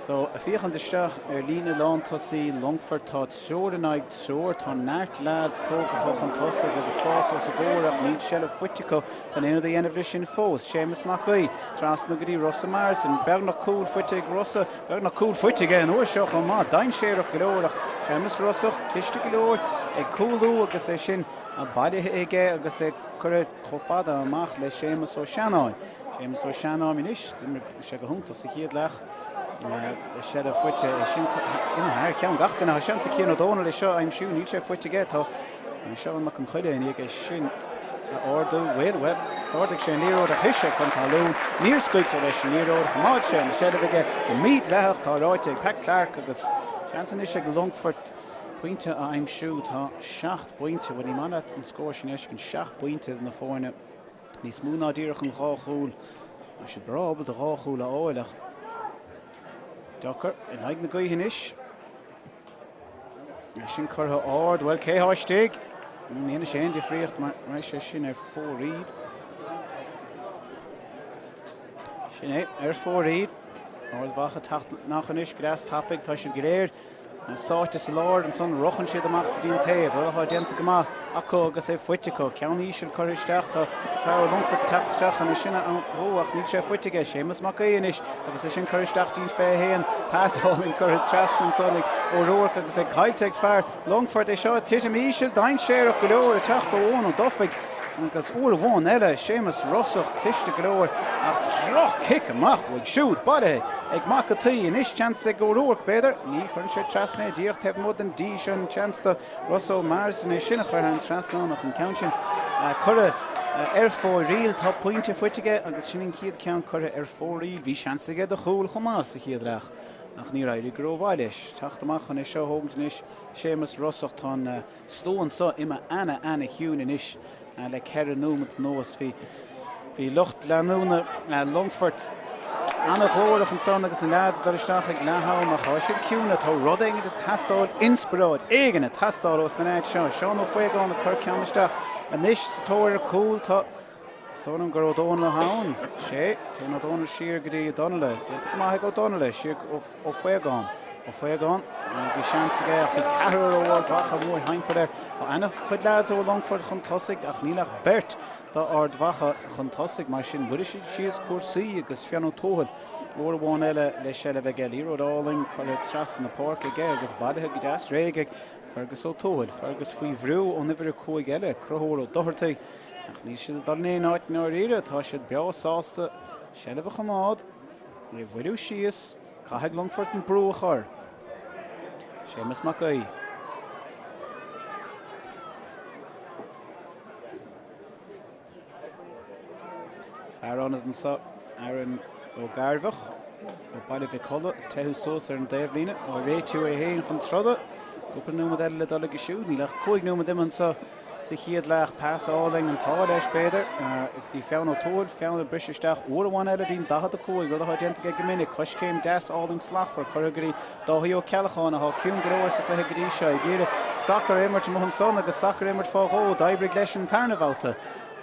So, ag féachaint isteach ar líne lántosaí Longfoirt, tá triúr in aghaidh triúr. Tá neart leaids tógtha chun tosaigh agus spás os a gcomhair ach níl seilbh faighte acu chun aon rud a dhéanamh leis sin fós. Séamus Mac Aoidh trasna go dtí Rossa Marsden. Beagnach cúl faighte ag Rossa, beagnach cúl faighte aige an uair seo chomh maith. Dainséarach go leor ach Séamus Rossa cliste go leor ag cúlú agus é sin bailithe aige agus é curtha chomh fada amach le Séamus Ó Seanáin. Séamus Ó Seanáin anois, d'imir sé go hiontach sa chéad leath le seilbh faighte é sin imithe thar cheann gach duine. Tá seans ag Cian Ó Dónaill é seo a aimsiú, níl sé faighte aige. Tá Seán Mac Con Choille i ndiaidh é sin a ardú. Bhuel, bhuel, d'ardaigh sé an liathróid ach thit sé chun talún. Níor scaoil sé leis an liathróid, choimeád sé an seilbh aige go mídhleathach, tá ráite ag Pat Clarke agus seans anois ag Longfort pointe a aimsiú. Tá seacht bpointe, bhuel ní maith leat an scór sin a fheiscint, seacht bpointe idir na foirne. Níos mó ná díreach an dhá chúl. Tá siad breá ábalta dhá chúl a fháil ach deacair in aghaidh na gaoithe anois. É sin curtha ard. Bhuel, cé thá istigh? Ní dhéanfaidh sé aon difríocht mar raibh sé sin ar fóraoil. Sin é, ar fóraoil. Ard Mhacha ag teacht amach anois, go deas tapaidh, tá siad go léir Sáite sa lár ansan, rochann siad amach go dtí an taobh, rud atá déanta go maith acu agus é faighte acu. Ceann íseal curtha isteach, tá fear ó Longfort ag teacht isteach chun é sin a bhualadh ach níl sé faighte aige. Séamus Mac Aoidh anois agus é sin curtha isteach dtí an 21. Pas álainn curtha trasna ansan ag Ó Ruairc agus é caillte ag fear Longfoirt. É seo ag titim íseal, dainséarach go leor ag teacht ó Eoin Ó Dufaigh. Agus uair amháin eile, Séamus Rossach cliste go leor ach droch-chic amach uaidh siúd, bailithe ag Mac a' tSaoi. Anois seans ag Ó Ruairc, b'fhéidir. Ní chuireann sé trasna é díreach taobh amuigh den D sin. Seans do Rossa Marsden é sin a chur thar an trasnán ach an ceann sin curtha ar fóraoil. Tá pointe faighte aige agus sin an chéad ceann curtha ar fóraoil. Bhí seans aige do chúl chomh maith sa chéad leath ach níor éirigh go rómhaith leis. Teacht amach chun é seo a thógaint anois Séamus Rossach. Tá an slua anso imithe ana ana chiúin anois le ceithre nóimeat anuas. Bhí bhí lucht leanúna Longfoirt Ana-ghlórach ansan agus na leaids ag dul isteach ag leath-am ach tá siad ciúin, tá rud éigin ag teastáil, inspioráid éigin ag teastáil ós na leaids seo. Seán Ó Faogáin ag cur ceann isteach anois sa tóir ar cúl. Tá is dóigh liom gur Ó Dónaill atá ann. Sé, téann Ó Dónaill siar go dtí Ó Donnaile. Déanta go maith ag Ó Donnaile, siar go Ó Faogáin. Ó Faogáin, bhí seans aige ach bhí ceathrar ó Ard Mhacha mórthimpeall air. Tá ana-chuid leaids ó Longfort chun tosaigh ach níl ach beirt d'Ard Mhacha chun tosaigh. Mar sin, buailfidh siad síos cúrsaí agus Fionn Ó Tuathail uair amháin eile le seilbh aige. Liathróid álainn curtha trasna na páirce aige agus bailithe go deas réidh ag Fergus Ó Tuathail. Fergus faoi bhrú ón uimhir 5 eile, Conchúr Ó Dochartaigh, ach níl siad ag dul in aon áit i ndáiríre. Tá siad breá sásta seilbh a choimeád, é a bhualadh síos. Caithfidh Longfort an brú a chur. Séamus Mac Aoidh. Fear ionaid anseo, Aaron Ó Gairbheach ó Baile Mhic Colla, ag teitheadh suas ar an dtaobhlíne, á réitiú é féin chun troda. Cúpla nóiméad eile le dul aige siúd. Níl ach 5 nóiméad imithe anseo sa chéad leath. Pas álainn, an t-ádh leis, b'fhéidir, go dtí Fionn Ó Tuathail. Fionn ag briseadh isteach uair amháin eile dtí'n 45, rud atá déanta aige go minic. Coiscéim deas álainn slachtmhar curtha go dtí Dáithí Ó Ceallacháin, atá ciúin go leor sa chluiche go dtí seo, ag iarraidh sacar a imirt amuigh ansan agus sacar a imirt fá dhó. D'oibrigh leis an tarna bhabhta,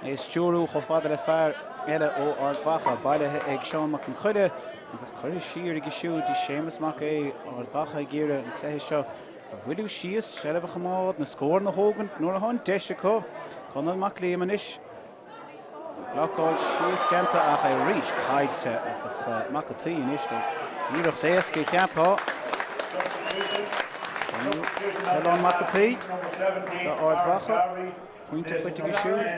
é a stiúrú chomh fada le fear eile ó Ard Mhacha, bailithe ag Seán Mac Con Choille agus curtha siar aige siúd dtí Séamus Mac Aodha. Ard Mhacha ag iarraidh an cluiche seo a bhualadh síos, seilbh a choimeád, na scóranna a thógaint nuair atá an deis acu. Conall Mac Liam anois. Blocáil síos déanta ach é arís caillte agus Mac an tSaoi anois le iarracht éasca cheapfá. Caolán Mac an tSaoi d'Ard Mhacha. Pointe faighte aige siúd.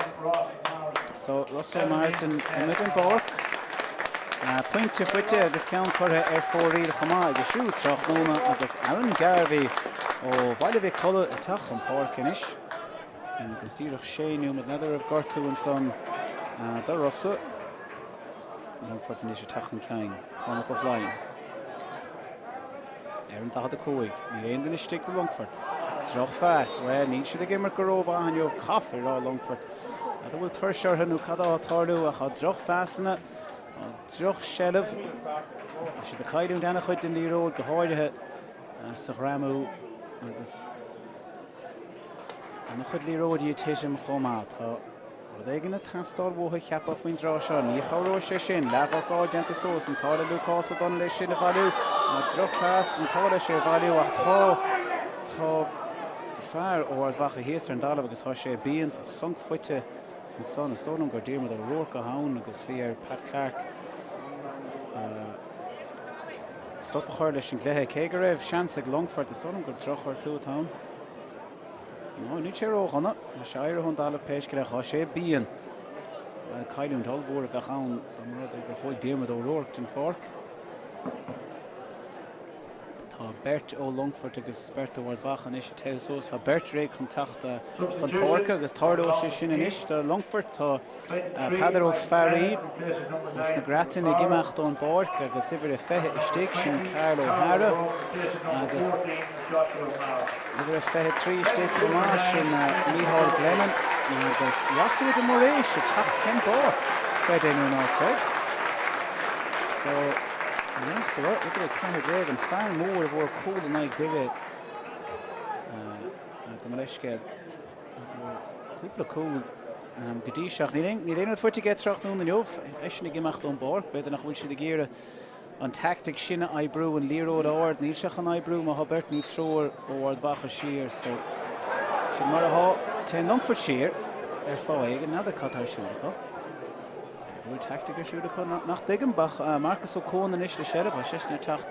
So Ross O'Marsden imithe den bpáirc. Pointe faighte agus ceann curtha ar fóraoil chomh maith aige siúd tráthnóna agus Aaron Garvey ó Bhaile Mhic Colla ag teacht chun páirce anois. Agus díreach sé nóiméad, n'fheadar raibh gortú ansan do Rossa. Longfort anois ag teacht chun cinn. Cormac Ó Floinn. Ar an 45. Níl aon duine istigh do Longfort. Drochphas. Bhuel, níl siad ag imirt go rómhaith inniu, caithfear a rá Longfort. N'fheadar an bhfuil tuirse orthu nó cad atá ag tarlú ach tá drochphasanna, tá drochsheilbh. Tá siad ag cailliúint ana-chuid den liathróid, go háirithe sa ghreamú agus Ana-chuid liathróidí ag titim chomh maith. Tá rud éigin ag teastáil uathu, cheapfá, faoin dtráth seo. Ní chabhróidh sé sin. Leathmharcáil déanta suas. An t-ádh le Lúcás Ó Dónaill é sin a bhailiú. Drochphas. An t-ádh leis é a bhailiú ach tá tá fear ó Ard Mhacha thíos ar an dtalamh agus tá sé binn. Tá sonc faighte ansan. Is dóigh liom gur Diarmuid Ó Ruairc atá ann agus bhí ar Pat Clarke Stop a chur leis an gcluiche. Cé go raibh seans ag Longfort, is dóigh liom gur drochghortú atá ann. No, níl sé ródhona. Tá sé éirithe ón dtalamh pé scéal é, tá sé binn. Bhuel, cailliúint ollmhór a bheadh ann dá mba rud é gur chuaigh Diarmuid O'Rourke den pháirc. Tá beirt ó Longfort agus beirt ó Ard Mhacha anois ag teitheadh suas. Tá beirt réidh chun teacht chun páirce agus tarlóidh sé sin anois do Longfort. Tá Peadar Ó Fearraigh as na Greatain ag imeacht ón bpáirc agus uimhir a 20 istigh, sin Karl O'Hara agus uimhir a 23 istigh chomh maith, sin Micheál Glennon agus Yasuo de Moraes ag teacht den bpáirc, creid é nó ná creid. So, Yasuo, uimhir a 14, an fear mór a bhfuair cúl in aghaidh Doire, gabh mo leithscéal. Cúpla cúl go dtí seo. Níl aon rud faighte aige tráthnóna inniu. Eisean ag imeacht ón bpáirc. B'fhéidir nach bhfuil siad ag iarraidh an tactic sin a oibriú, an liathróid ard. Níl sé chun oibriú má tá beirt nó triúr ó Ard Mhacha siar. So, sin mar atá. Téann Longfort siar ar fáth éigin. N'fheadar cad tá ar siúl acu. An bhfuil tactic ar siúl acu? Nach dtuigim. Ach Marcus Ó Cuan anois le seilbh. Tá seisean ag teacht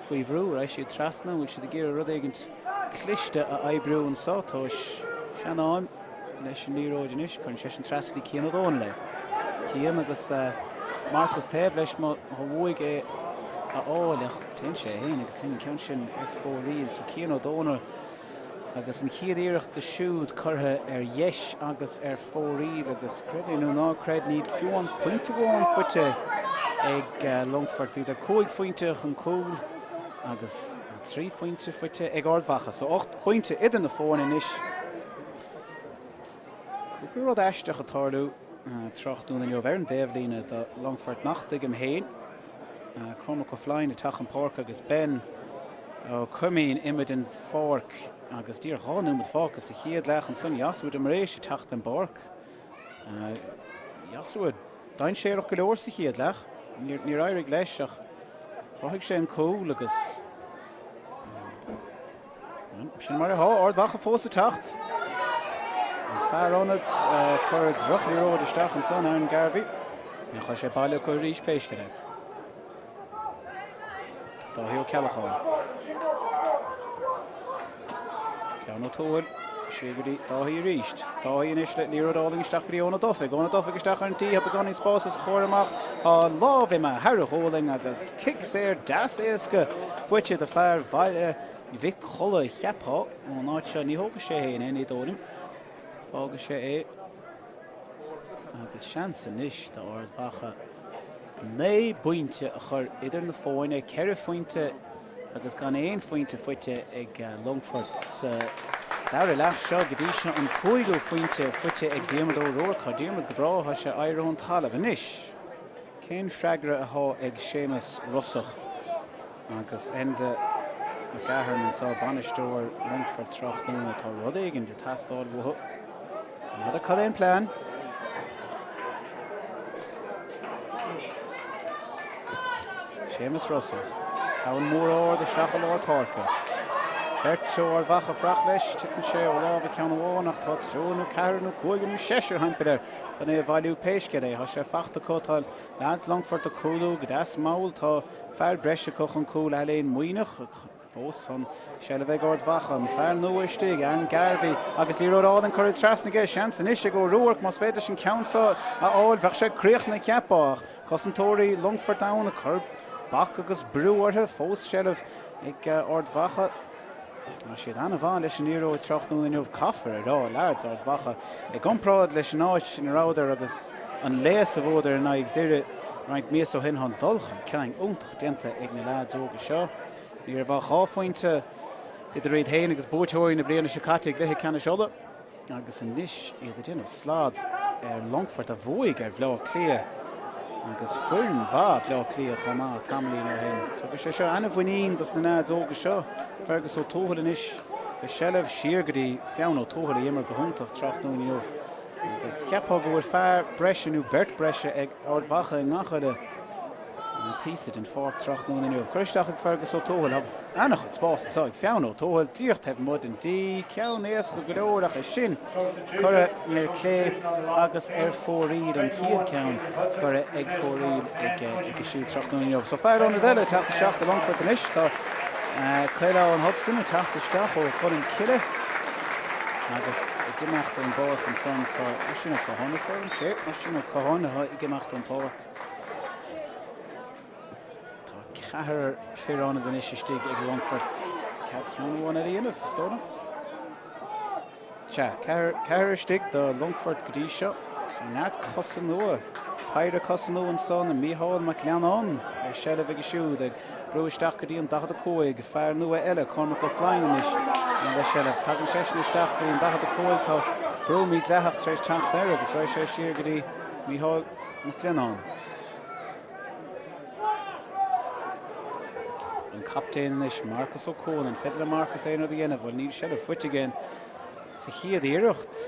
faoi bhrú. Raghaidh siad trasna. An bhfuil siad ag iarraidh rud éigin cliste a oibriú anso. Tá Seanán leis an liathróid anois. Cuireann seisean trasna go dtí Cian Ó Dónaill é. Cian agus Marcus taobh leis má tá uaidh é a fháil ach téann sé féin agus téann an ceann sin ar fóraoil. So Cian Ó Dónaill agus an chéad iarracht de siúd curtha ar dheis agus ar fóraoil agus creid é nó ná creid níl fiú an pointe amháin faighte ag Longfort. Bhíodar 5 phointe chun cúil agus 3 phointe faighte ag Ard Mhacha. So 8 bpointe idir na foirne anois. Cúpla rud aisteach ag tarlú tráthnóna inniu ar an dtaobhlíne do Longfort nach dtuigim féin. Cormac Ó Floinn ag teacht chun páirce agus Ben Ó Coimín imithe den pháirc agus díreach 2 nóiméad fágtha sa chéad leath ansan Joshua de Muiréis ag teacht den bpáirc. Joshua dainséarach go leor sa chéad leath. Níor éirigh leis ach chruthaigh sé an cúl agus Sin mar atá, Ard Mhacha fós ag teacht. An fear ionaid ag cur drochliathróid isteach ansan, Aaron Garvey. Ach tá sé bailithe acu arís pé scéal é. Dáithí Ó Ceallacháin. Fionn Ó Tuathail, siar go dtí Dáithí arís. Dáithí anois le liathróid álainn isteach go dtí Eoin Ó Dufaigh. Eoin Ó Dufaigh isteach ar an D, tá beagáinín spás os a chomhair amach. Tá lámh imithe thar a ghualainn agus cic saor deas éasca faighte do fear Bhaile Mhic Colla, cheapfá, ón áit seo. Ní thógfaidh sé féin é, ní dóigh liom. Fágfaidh sé é. Agus seans anois d'Ard Mhacha 9 bpointe a chur idir na foirne, 4 phointe agus gan aon phointe faighte ag Longfort sa dara leath seo go dtí seo, an cúigiú phointe faighte ag Diarmuid Ó Ruairc. Tá Diarmuid go breá, tá sé éirithe ón talamh anois. Cén freagra atá ag Séamus Rosach agus Enda McGahern anseo, bainisteoir Longfoirt tráthnóna? Tá rud éigin ag teastáil uathu. N'fheadar cad é an plean. Séamus Rosach. Ceann mór ard isteach i lár páirce. Beirt ó Ard Mhacha ag fuireach leis, titeann sé ó lámha ceann amháin ach tá triúr nó ceathrar nó cúigear nó seisear thimpeall air chun é a bhailiú pé scéal é. Tá sé fachta acu, tá leaids Longfoirt ag cúlú go deas mall, tá fear breise acu chun cúil Ailéin Maoineach fós an seilbh ag Ard Mhacha, an fear nua istigh, Aaron Garvey agus liathróid álainn curtha trasna aige, seans anois ag Ó Ruairc más féidir leis an ceann seo a fháil, bheadh sé críochnaithe cheapfá ach cosantóirí Longfoirt ann ag cur bac agus brú orthu, fós seilbh ag Ard Mhacha. Tá siad an-mhaith leis an liathróid tráthnóna inniu, caithfear a rá, leaids Ard Mhacha, i gcomparáid leis an áit ina rabhadar agus an léas a bhuadar in aghaidh Doire roinnt míosa ó shin, tá an dul chun cinn iontach déanta ag na leaids óga seo. Ní raibh ach 2 phointe idir iad féin agus buaiteoirí na bliana seo caite i gcluiche ceannais Uladh. Agus anois iad ag déanamh slad ar Longfort a bhuaigh ar Bhleá Cliath agus foireann mhaith Bhleá Cliath chomh maith tamaillín ó shin. Tugann sé seo an-mhuinín dos na leaids óga seo. Fergus Ó Tuathail anois le seilbh siar go dtí Fionn Ó Tuathail a d'imir go hiontach tráthnóna inniu agus cheapfá go bhfuil fear breise nó beirt breise ag Ard Mhacha i ngach uile An píosa den pháirc tráthnóna inniu. Curtha isteach ag Fergus Ó Tuathail. Tá an-chuid spáis anseo ag Fionn Ó Tuathail, díreach taobh amuigh den D. Ceann éasca go leor ach é sin curtha ar clé agus ar fóraoil. An chéad ceann curtha ag fóraoil aige siúd tráthnóna inniu. So fear ionaid eile ag teacht isteach do Longfort anois. Tá Caolán Hudson ag teacht isteach ó Cholmcille agus ag imeacht ón bpáirc ansan tá Oisín Ó Catháin is dóigh liom. Sé Oisín Ó Catháin atá ag imeacht ón bpáirc. Tá ceathrar fir ionaid anois istigh ag Longfort. Cead ceann amháin eile a dhéanamh, is dóigh liom. Sea, ceathrar istigh do Longfort go dtí seo. So neart cosa nua. Péire cosa nua ansan, Mícheál Mac Leannáin ar seilbh aige siúd ag brú isteach go dtí an 45. Fear nua eile, Cormac Ó Floinn anois le seilbh. Tagann seisean isteach go dtí an 45. Tá brú mídhleathach tar éis teacht air agus raghaidh sé siar go dtí Mícheál Mac Leannáin. An captaen anois, Marcus Ó Cuan. An féidir le Marcus aon rud a dhéanamh? Bhuel, níl seilbh faighte aige sa chéad iarracht.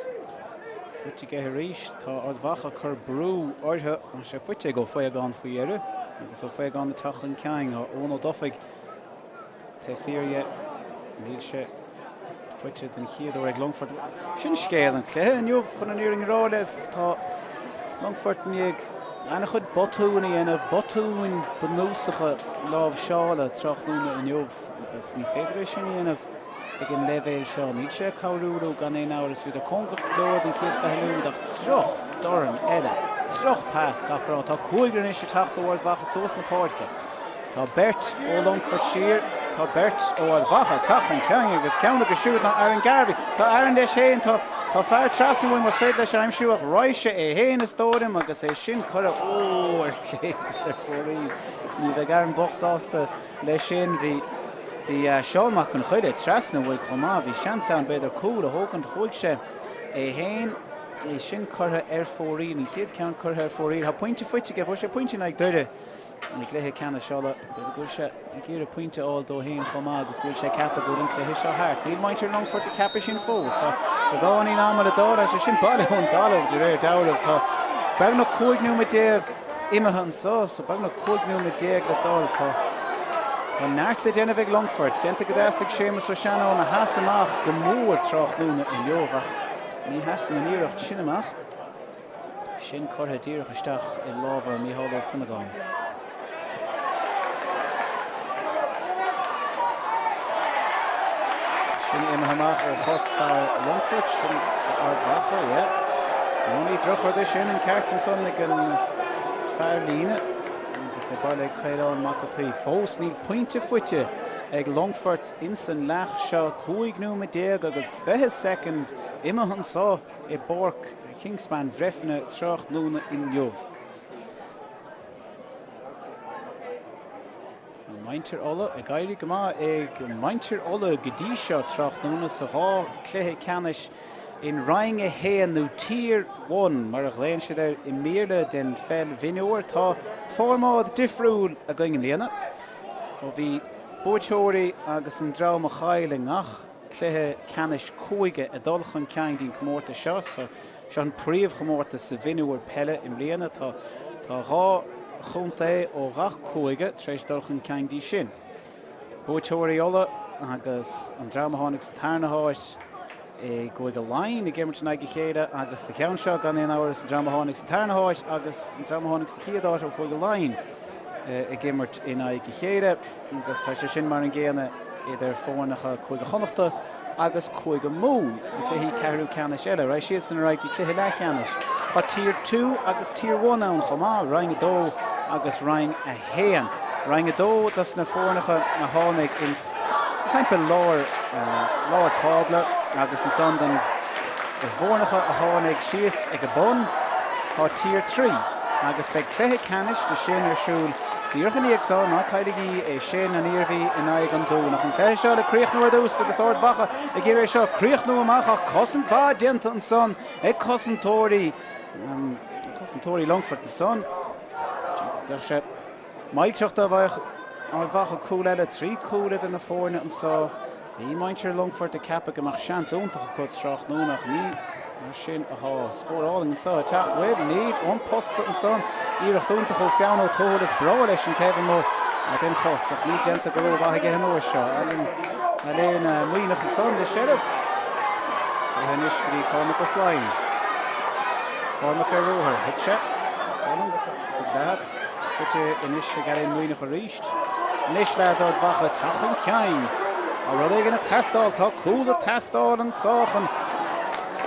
Faighte aige arís. Tá Ard Mhacha ag cur brú orthu. Tá sé faighte ag Ó Faogáin faoi dheireadh. Agus Ó Faogáin ag teacht chun cinn. Tá Eoin Ó Dufaigh Taobh thiar dhe, níl sé faighte den chéad uair ag Longfort. Sin scéal an chluiche inniu, chun an fhírinne a rá libh. Tá Longfort i ndiaidh an-chuid botúin a dhéanamh, botúin bunúsacha láimhseála tráthnóna inniu agus ní féidir é sin a dhéanamh ag an leibhéal seo. Níl sé ag cabhrú leo gan aon amhras. Bhíodar cóngarach go leor don chéad 20 nóiméad ach droch dorn eile, droch pas, caithfear a rá. Tá cúigear anois ag teacht ó Ard Mhacha suas na páirce. Tá beirt ó Longfort siar, tá beirt ó Ard Mhacha ag teacht chun cinn agus ceann acu siúd ná Aaron Garvey. Tá Aaron leis féin, tá tá fear trasna uaidh más féidir leis a aimsiú ach raghaidh sé é féin is dóigh liom agus é sin curtha ó ar chlé agus ar fóraoil. Ní bheidh Aaron bocht sásta leis sin. Bhí bhí Seán Mac an Choille trasna uaidh chomh maith. Bhí seans ann b'fhéidir cúl a thógaint. Chuaigh sé é féin. É sin curtha ar fóraoil. An chéad ceann curtha ar fóraoil. Tá pointe faighte aige. Fuair sé pointe in aghaidh Doire. I gcluiche ceannais Uladh, b'fhéidir go bhfuil sé ag iarraidh pointe a fháil dó féin chomh maith agus go bhfuil sé ag ceapadh go bhfuil an cluiche seo thart. Níl muintir Longfoirt ag ceapadh sin fós. Tá beagáinín ama le dul as sin baile ón dtalamh de réir dealraimh. Tá beagnach 15 nóiméad imithe anseo, so beagnach 15 nóiméad le dul. Tá Tá neart le déanamh ag Longfort. Déanta go deas ag Séamus Ó Seanáin a sheas amach go mór tráthnóna inniu ach ní sheasann an iarracht sin amach. Sin curtha díreach isteach i lámha Mícheál Ó Fionnagáin. Sin imithe amach ó chos fear Longfoirt, sin Ard Mhacha, yeah. No ní drochrud é sin, an ceart ansan ag an fear líne agus ag baile ag Caolán Mac an tSaoi. Fós níl pointe faighte ag Longfort insan leath seo, 15 nóiméad agus 20 soicind imithe anso. i bPáirc Kingspan Bhreifne tráthnóna inniu. Tá muintir Uladh ag éirí go maith ag muintir Uladh go dtí seo tráthnóna sa dhá chluiche ceannais in Roinn 1 nó Tier 1 mar a ghlaonn siad air i mBéarla den pheil mhionúir. Tá formáid difriúil againn i mbliana. Ó bhí buaiteoirí agus an dream a chaill i ngach cluiche ceannais cúige ag dul chun cinn dtí'n comórtas seo. So, seo an príomhchomórtas sa mhionúr peile i mbliana. Tá tá 2 chontae ó ghach cúige tar éis dul chun cinn dtí sin. Buaiteoirí Uladh agus an dream a tháinig sa tarna háit i gCúige Laighean ag imirt in aghaidh a chéile agus sa cheann seo gan aon amhras an dream a tháinig sa tarna háit agus an dream a tháinig sa chéad áit ó Chúige Laighean ag imirt in aghaidh a chéile. Agus tá sé sin mar an gcéanna idir foirneacha Cúige Chonnachta agus Cúige Mumhan sna cluichí ceathrú ceannais eile. Raghaidh siadsan ar aghaidh dtí cluiche leathcheannais. Tá Tier 2 agus Tier 1 ann chomh maith, Roinn 2 agus Roinn 1. Roinn 2 dos na foirneacha a tháinig ins timpeall lár, lár tábla agus ansan don bhfoirneacha a tháinig síos ag an bun tá Tier 3 agus beidh cluiche ceannais de sin ar siúl Díreach ina dhiaidh seo, ná cailligí é sin, an Iarmhí in aghaidh an Dúin. Ach an cluiche seo le críochnú ar dtús agus Ard Mhacha ag iarraidh é seo críochnú amach ach cosaint mhaith déanta ansan ag cosantóirí cosantóirí Longfoirt ansan. Bheadh sé millteach dá bhfaigheadh Ard Mhacha cúl eile, 3 cúl idir na foirne anso. Bhí muintir Longfoirt ag ceapadh go mbeadh seans iontach acu tráthnóna ach ní mar sin atá. Scór álainn anseo ag teacht, bhuel, níl, ón posta ansan. Iarracht iontach ó Fionn Ó Tuathail, is breá leis an taobh amuigh den chos ach níl déanta go rómhaith aige an uair seo. Alan Maoineach ansan le seilbh. Curtha anois go dtí Cormac Ó Floinn. Cormac ar ruathar, thit sé. Is dóigh liom go dleathach. Faighte anois ag Alan Maoineach arís. Anois leaids Ard Mhacha teacht chun cinn. Tá rud éigin ag teastáil, tá cúl ag teastáil anso chun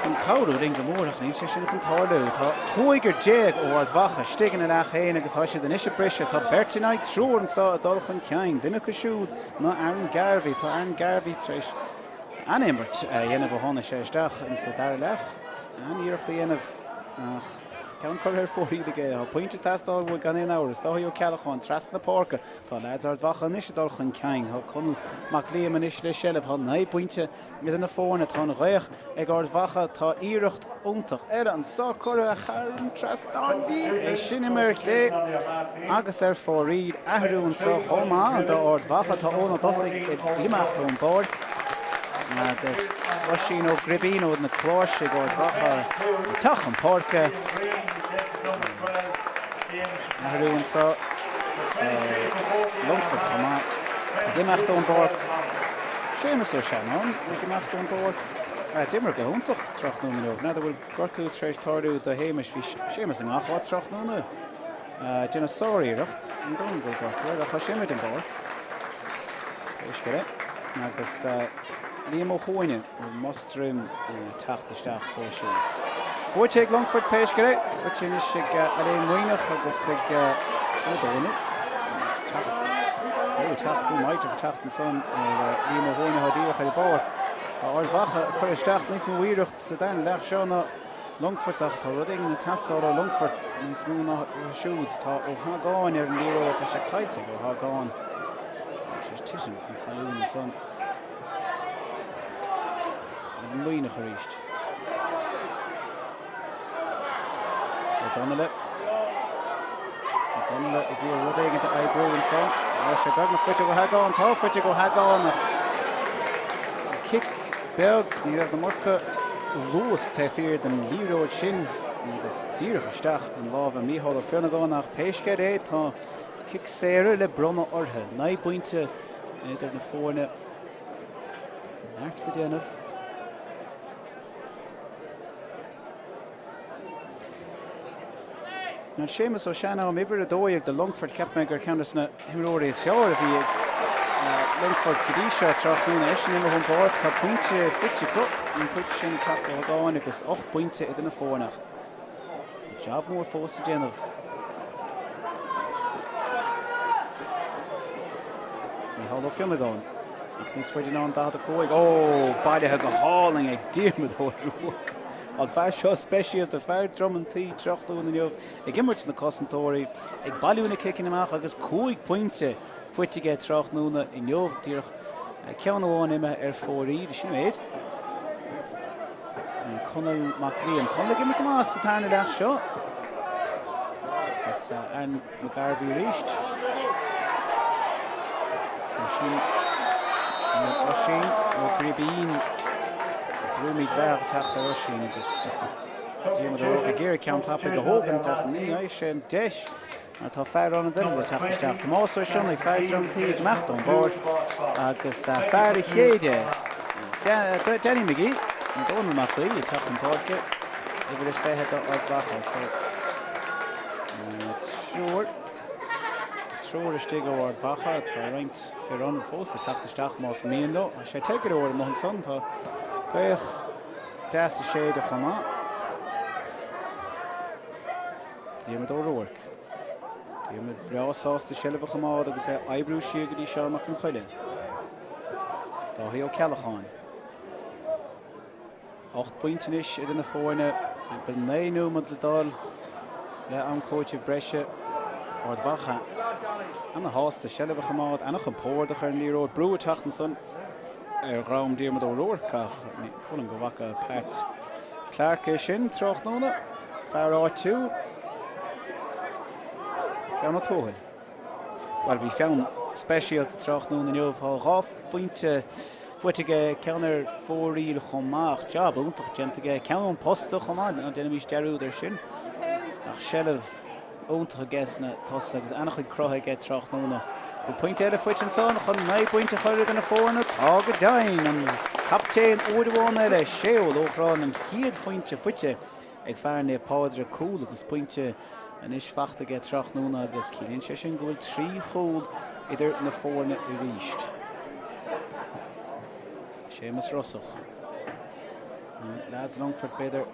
chun cabhrú linn go mór ach níl sé sin chun tarlú. Tá cúigear ó Ard Mhacha istigh ina leath féin agus tá siad anois ag briseadh. Tá beirt in aghaidh triúr anso ag dul chun cinn. Duine acu siúd ná Aaron Garvey. Tá Aaron Garvey tar éis an-imirt a dhéanamh ó tháinig sé isteach insa dara leath. An-iarracht a dhéanamh ach Ceann curtha ar fóraoil aige. Tá pointe ag teastáil uaidh gan aon amhras. Dáithí Ó Ceallacháin trasna na páirce. Tá leaids Ard Mhacha anois ag dul chun cinn. Tá Conall Mac Liam anois le seilbh. Tá 9 bpointe idir na foirne. Tá an ghaoth ag Ard Mhacha. Tá iarracht iontach eile anso curtha thar an trasnán. Níl é sin imithe ar chlé agus ar fóraoil. Athrú anso chomh maith do Ard Mhacha. Tá Eoin Ó Dufaigh ag imeacht ón bpáirc agus Oisín Ó Gribín ó na Cláirsigh Ard Mhacha ag teacht chun páirce. Athrú anso do Longfort chomh maith. Ag imeacht ón bpáirc Séamus Ó Seanáin ag imeacht ón bpáirc. D'imir go hiontach tráthnóna inniu. N'fheadar bhfuil gortú tar éis tarlú do Shéamus. Bhí Séamus i ngach áit tráthnóna. Déanamh sáriarracht, ní dóigh liom go bhfuil gortú air ach tá sé imithe den bpáirc. Pé scéal é. Agus Liam Ó hUaithne ó Mosdroim ag teacht isteach dó siúd. Buaite ag Longfort pé scéal é. Buaite anois ag Elaine Maoineach agus ag Ó Dónaill. Teacht, ó teacht go maith ag teacht ansan ar Liam Ó hUaithne atá díreach ar an bpáirc. Tá Ard Mhacha ag cur isteach níos mó iarracht sa darna leath seo ná Longfort ach tá rud éigin ag teastáil ó Longfort níos mó ná siúd. Tá Ó hAgáin ar an liathróid, tá sé caillte ag Ó hAgáin. Tá sé titim chun talún ansan. An Maoineach arís. Ó Donnaile. Donnelly ag iarraidh rud éigin a oibriú ansan. Tá sé beagnach faighte ag Ó hEagáin. Tá faighte ag Ó hEagáin ach cic beag. Ní raibh an iomarca luas taobh thiar den liathróid sin agus díreach isteach in lámha Mícheál Ó Fionnagáin ach pé scéal é tá cic saora le bronnadh orthu. 9 bpointe idir na foirne. Neart le déanamh. Now Séamus Ó Seanáim, uimhir 12 do Longfort, cheap mé gur ceann de na himreoirí is fearr a bhí ag Longfort go dtí seo tráthnóna. Eisean imithe ón bpáirc, tá pointe faighte acu, an pointe sin ag teacht ó Hagáin agus 8 bpointe idir na foirne. Jab mór fós le déanamh. Mícheál Ó Fionnagáin. Ach níos faide ná an 45. Ó, bailithe go hálainn ag Diarmuid Ó Ruairc. An fear seo speisialta, fear Drom an Tí tráthnóna inniu, ag imirt na cosantóirí, ag bailiú na ciceanna amach agus 5 pointe faighte aige tráthnóna inniu. Díreach ceann amháin imithe ar fóraoil, sin an méid. Conall Mac Liam. Conall ag imirt go maith sa tarna leath seo. Agus Aaron McGarvey arís. Oisín Oisín Ó Gribín. Brú mídhleathach ag teacht ar Oisín agus Diarmuid Ó Ruairc ag iarraidh ceann tapaidh a thógaint ach ní fhaigheann sé an deis mar tá fear ionaid eile le teacht isteach. Tomás Ó Sionnaigh, fear Droim Tí ag imeacht ón bpáirc agus fear a chéile Danny McGee, Dónal Mac Aoidh ag teacht chun páirce, uimhir a 20 do Ard Mhacha. So, triúr, triúr istigh ó Ard Mhacha, tá roinnt fir ionaid fós ag teacht isteach más mian leo. Tá sé te go leor amuigh ansan, tá gaoth deas ag séideadh chomh maith. Diarmuid Ó Ruairc. Diarmuid breá sásta seilbh a choimeád agus é ag oibriú siar go dtí Seán Mac Con Choille. Dáithí Ó Ceallacháin. 8 bpointe anois idir na foirne. Timpeall 9 nóiméad le dul le am cúitimh breise. Ard Mhacha ana-shásta seilbh a choimeád, ana-chompordach ar an liathróid. Brú ag teacht ansan ar dhroim Diarmuid Ó Ruairc ach ní dóigh liom go bhfaca Pat Clarke é sin tráthnóna. Fear áitiúil. Fionn Ó Tuathail. Bhuel, bhí Fionn speisialta tráthnóna inniu. Tá 2 phointe faighte aige, ceann ar fóraoil chomh maith. Jab iontach déanta aige, ceann ón posta chomh maith, ná déanaimis dearúd air sin. Ach seilbh iontach aige sna tosaithe agus an-chuid cruthaithe aige tráthnóna. Bhfuil pointe eile faighte ansan chun 9 bpointe a chur idir na foirne? Tá go deimhin! An captaen uair amháin eile, Shay Ó Lóchráin, an chéad phointe faighte ag fear Naomh Pádraig, cúl agus pointe anois faighte aige tráthnóna agus ciallaíonn sé sin go bhfuil 3 chúl idir na foirne arís. Séamus Rosach. Leaids Longfoirt b'fhéidir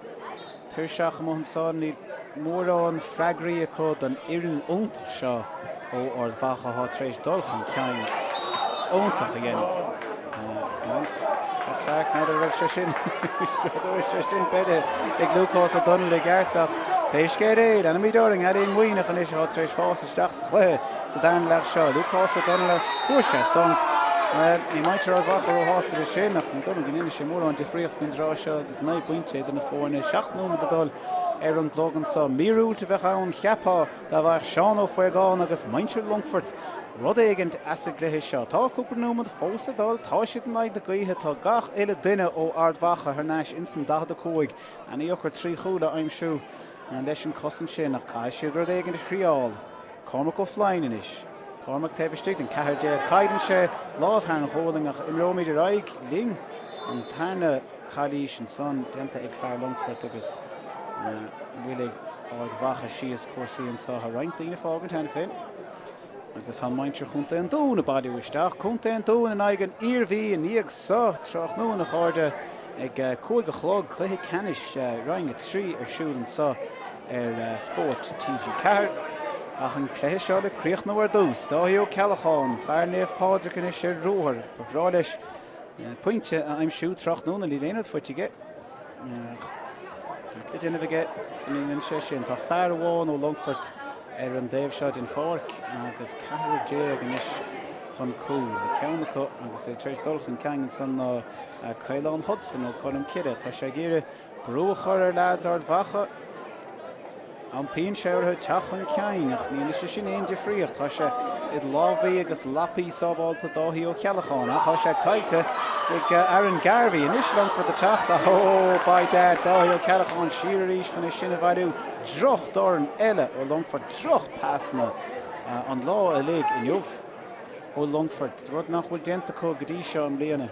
tuirseach amuigh ansan, níl mórán freagraí acu don fhoireann iontach seo ó Ard Mhacha atá tar éis dul chun cinn iontach a dhéanamh. Pat Clarke, n'fheadar raibh sé sin raibh sé sin beirthe ag Lúcás Ó Donnell i gceart ach pé scéal é, leanfaimid orainn, Ealaín Mhaoineach anois atá tar éis fás isteach sa chluiche sa darna leath seo. Lúcás Ó Donnell, fuair sé sonc. Bhuel, ní muintir Ard Mhacha róshásta leis sin ach ní dóigh liom go ndéanfaidh sé mórán difríocht faoin dtráth seo agus 9 bpointe idir na foirne, 7 nóiméad le dul ar an gclog anseo. Míorúilt a bheadh ann, cheapfá, dá bhfaigheadh Seán Ó Faogáin agus muintir Longfoirt rud éigint as an gcluiche seo. Tá cúpla nóiméad fós le dul, tá siad in aghaidh na gaoithe, tá gach uile duine ó Ard Mhacha thar n-ais ins an 45. Ana-dheacair 3 chúl a aimsiú leis an cosaint sin ach caithfidh siad rud éigint a thriáil. Cormac Ó Floinn anois. Cormac taobh istigh den 14. Cailleann sé lámh thar an ghualainn ach imreoimid ar aghaidh linn an tarna calaois ansan déanta ag fear Longfoirt agus bhailigh Ard Mhacha síos cúrsaí anseo. Tá roinnt daoine ag fágaint cheana féin agus tá muintir Chontae an Dúin ag bailiú isteach. Contae an Dúin in aghaidh an Iarmhí i ndiaidh seo tráthnóna, a chairde, ag 5 a chlog, cluiche ceannais Roinn 3 ar siúl anseo ar Spórt TG4. Ach an cluiche seo le críochnú ar dtús. Dáithí Ó Ceallacháin, fear Naomh Pádraig anois ar ruathar. Ba bhreá leis pointe a aimsiú tráthnóna, níl aon rud faighte aige. Neart le déanamh aige sula ndéanann sé sin. Tá fear amháin ó Longfort ar an dtaobh seo den pháirc agus ceathrar déag anois chun cúil. Ceann acu agus é tar éis dul chun cinn ansan ná Caolán Hudson ó Cholm Cille. Tá sé ag iarraidh brú a chur ar leaids Ard Mhacha. Iompaíonn sé orthu teacht chun cinn ach ní dhéanfaidh sé sin aon difríocht. Tá sé idir lámhaí agus lapaí sábhálta Dáithí Ó Ceallacháin ach tá sé caillte ag Aaron Garvey. Anois Longfort ag teacht ach ó by dad Dáithí Ó Ceallacháin siar arís chun é sin a bhailiú. Droch-dhorn eile ó Longfort, droch-pasanna an lá uilig inniu. ó Longfort, rud nach bhfuil déanta acu go dtí seo i mbliana.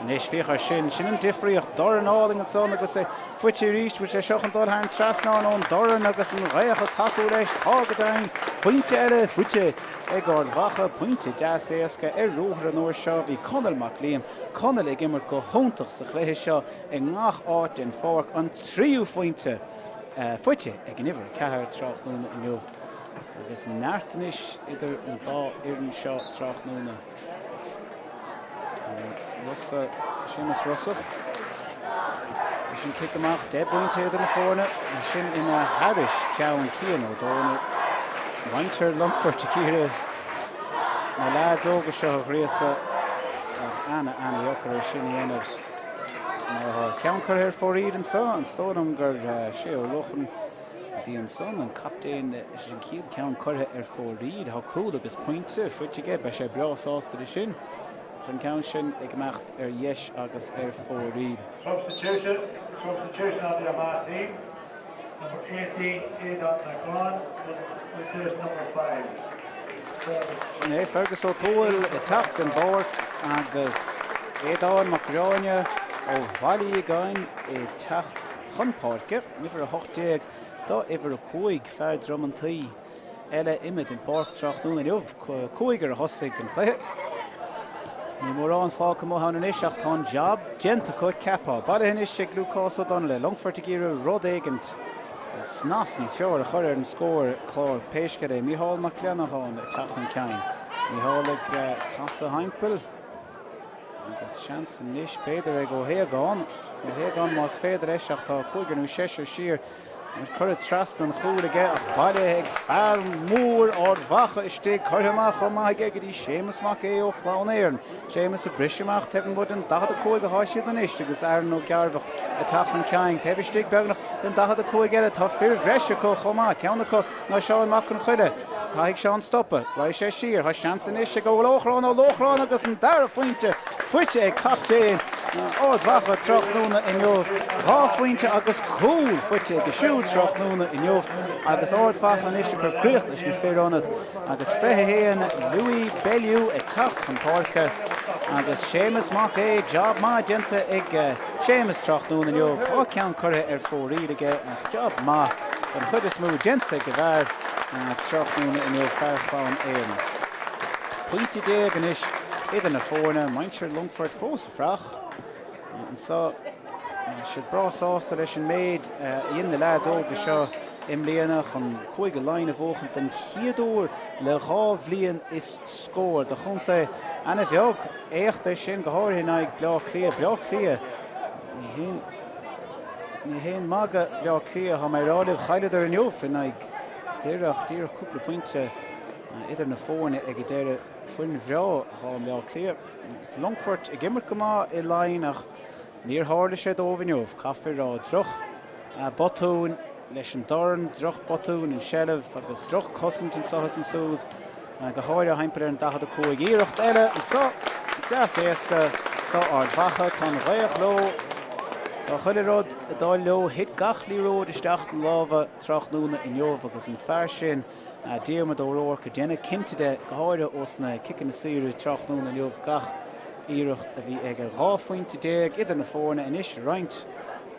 Anois féach ar sin, sin an difríocht, dorn álainn ansan agus é faighte arís, bhfuil sé seo chun dul thar an trasnán ón dorn agus an ghaoth ag tacú leis, tá go deimhin, pointe eile faighte ag Ard Mhacha, pointe deas éasca ar ruathar an uair seo, bhí Conall Mac Liam, Conall ag imirt go hiontach sa chluiche seo i ngach áit den pháirc, an tríú phointe faighte ag an uimhir 4 tráthnóna inniu. Agus neart anois idir an dá fhoireann seo tráthnóna. Rossa, Séamus Rossach. Leis an cic amach, 10 bpointe idir na foirne, sin ina thairis ceann Cian Ó Dónaill. Muintir Longfoirt ag iarraidh na leaids óga seo a ghríosadh ach ana ana-dheacair é sin a dhéanamh. Mar atá ceann curtha ar fóraoil anseo, is dóigh liom gur Shea Ó Lochan a bhí ansan, an captaen, leis an chéad ceann curtha ar fóraoil. Tá cúl agus pointe faighte aige, beidh sé breá sásta leis sin. Ach an ceann sin ag imeacht ar dheis agus ar fóraoil. Substitution, substitution on the Armagh team, number 18 Aodán McGrath will replace number 5 Fergus. Sin é Fergus Ó Tuathail ag teacht den bpáirc agus Aodán Mac Gráinne ó Bhaile Ghíogáin ag teacht chun páirce, uimhir 18 do uimhir 5, fear Drom an Tuí eile imithe den bpáirc tráthnóna inniu, cúigear a thosaigh an cluiche. Níl mórán fágtha amuigh ann anois ach tá an jab déanta acu, ceapfá. Bailithe anois ag Lúcás Ó Donnaile, Longfort ag iarraidh rud éigint, snas níos fearr a chur ar an scór clár. Pé scéal é, Mícheál Mac Leanacháin ag teacht chun cinn. Mícheál ag casadh thimpeall. Agus seans anois b'fhéidir ag Ó hAogáin, Ó hAogáin más féidir leis ach tá cúigear nó seisear siar. Curtha trasna an chúil aige ach bailithe ag fear mór Ard Mhacha istigh, curtha amach chomh maith aige go dtí Séamus Mac Aodha ó Chlann Éireann. Séamus ag briseadh amach taobh amuigh den 45 atá siad anois agus Aaron Ó Cearbhach ag teacht chun cinn taobh istigh beagnach den 45 eile. Tá fir bhreise acu chomh maith, ceann acu ná Seán Mac Con Choille. Caithfidh Seán stopadh. Raghaidh sé siar. Tá seans anois ag Ó Lóchráin, Ó Lóchráin agus an dara phointe faighte ag captaen Ard Mhacha tráthnóna inniu. Dhá phointe agus cúl faighte aige siúd tráthnóna inniu agus Ard Mhacha anois ag cur críoch leis na fir ionad agus 21 Louis Bellew ag teacht chun páirce agus Séamus Mac Aodha, job maith déanta ag Séamus tráthnóna inniu. Dhá ceann curtha ar fóraoil aige ach job maith den chuid is mó déanta ag an bhfear tráthnóna inniu, fear Chlann Éireann. Pointe déag anois idir na foirne, muintir Longfoirt fós ag fuireach anseo. Tá siad breá sásta leis an méid a dhein na leaids óga seo i mbliana chun Cúige Laighean a bhuachan den chéad uair le dhá bhliain is scór. Do chontae ana-bheag éacht é sin, go háirithe in aghaidh Bleá Cliath. Bleá Cliath, ní haon ní haon magadh Bleá Cliath, tá mé ag rá libh, chailleadar inniu in aghaidh Doire ach díreach cúpla pointe idir na foirne ag an deireadh. Foireann bhreá atá i mBleá Cliath. Longfort ag imirt go maith i Laighin ach níor tharla sé dóibh inniu, caithfear a rá. Droch botúin leis an dorn, droch botúin an seilbh agus droch cosaint anseo is ansúd, go háirithe thimpeall ar an 45. Iarracht eile anseo, deas éasca do Ard Mhacha. Tá an ghaoth leo, tá chuile rud ag dul leo. Thit gach liathróid isteach na lámha tráthnóna inniu agus an fear sin, Diarmuid O'Rourke, ag déanamh cinnte de, go háirithe ós na ciceanna saoire tráthnóna inniu, gach iarracht a bhí aige. 12 phointe idir na foirne anois, roinnt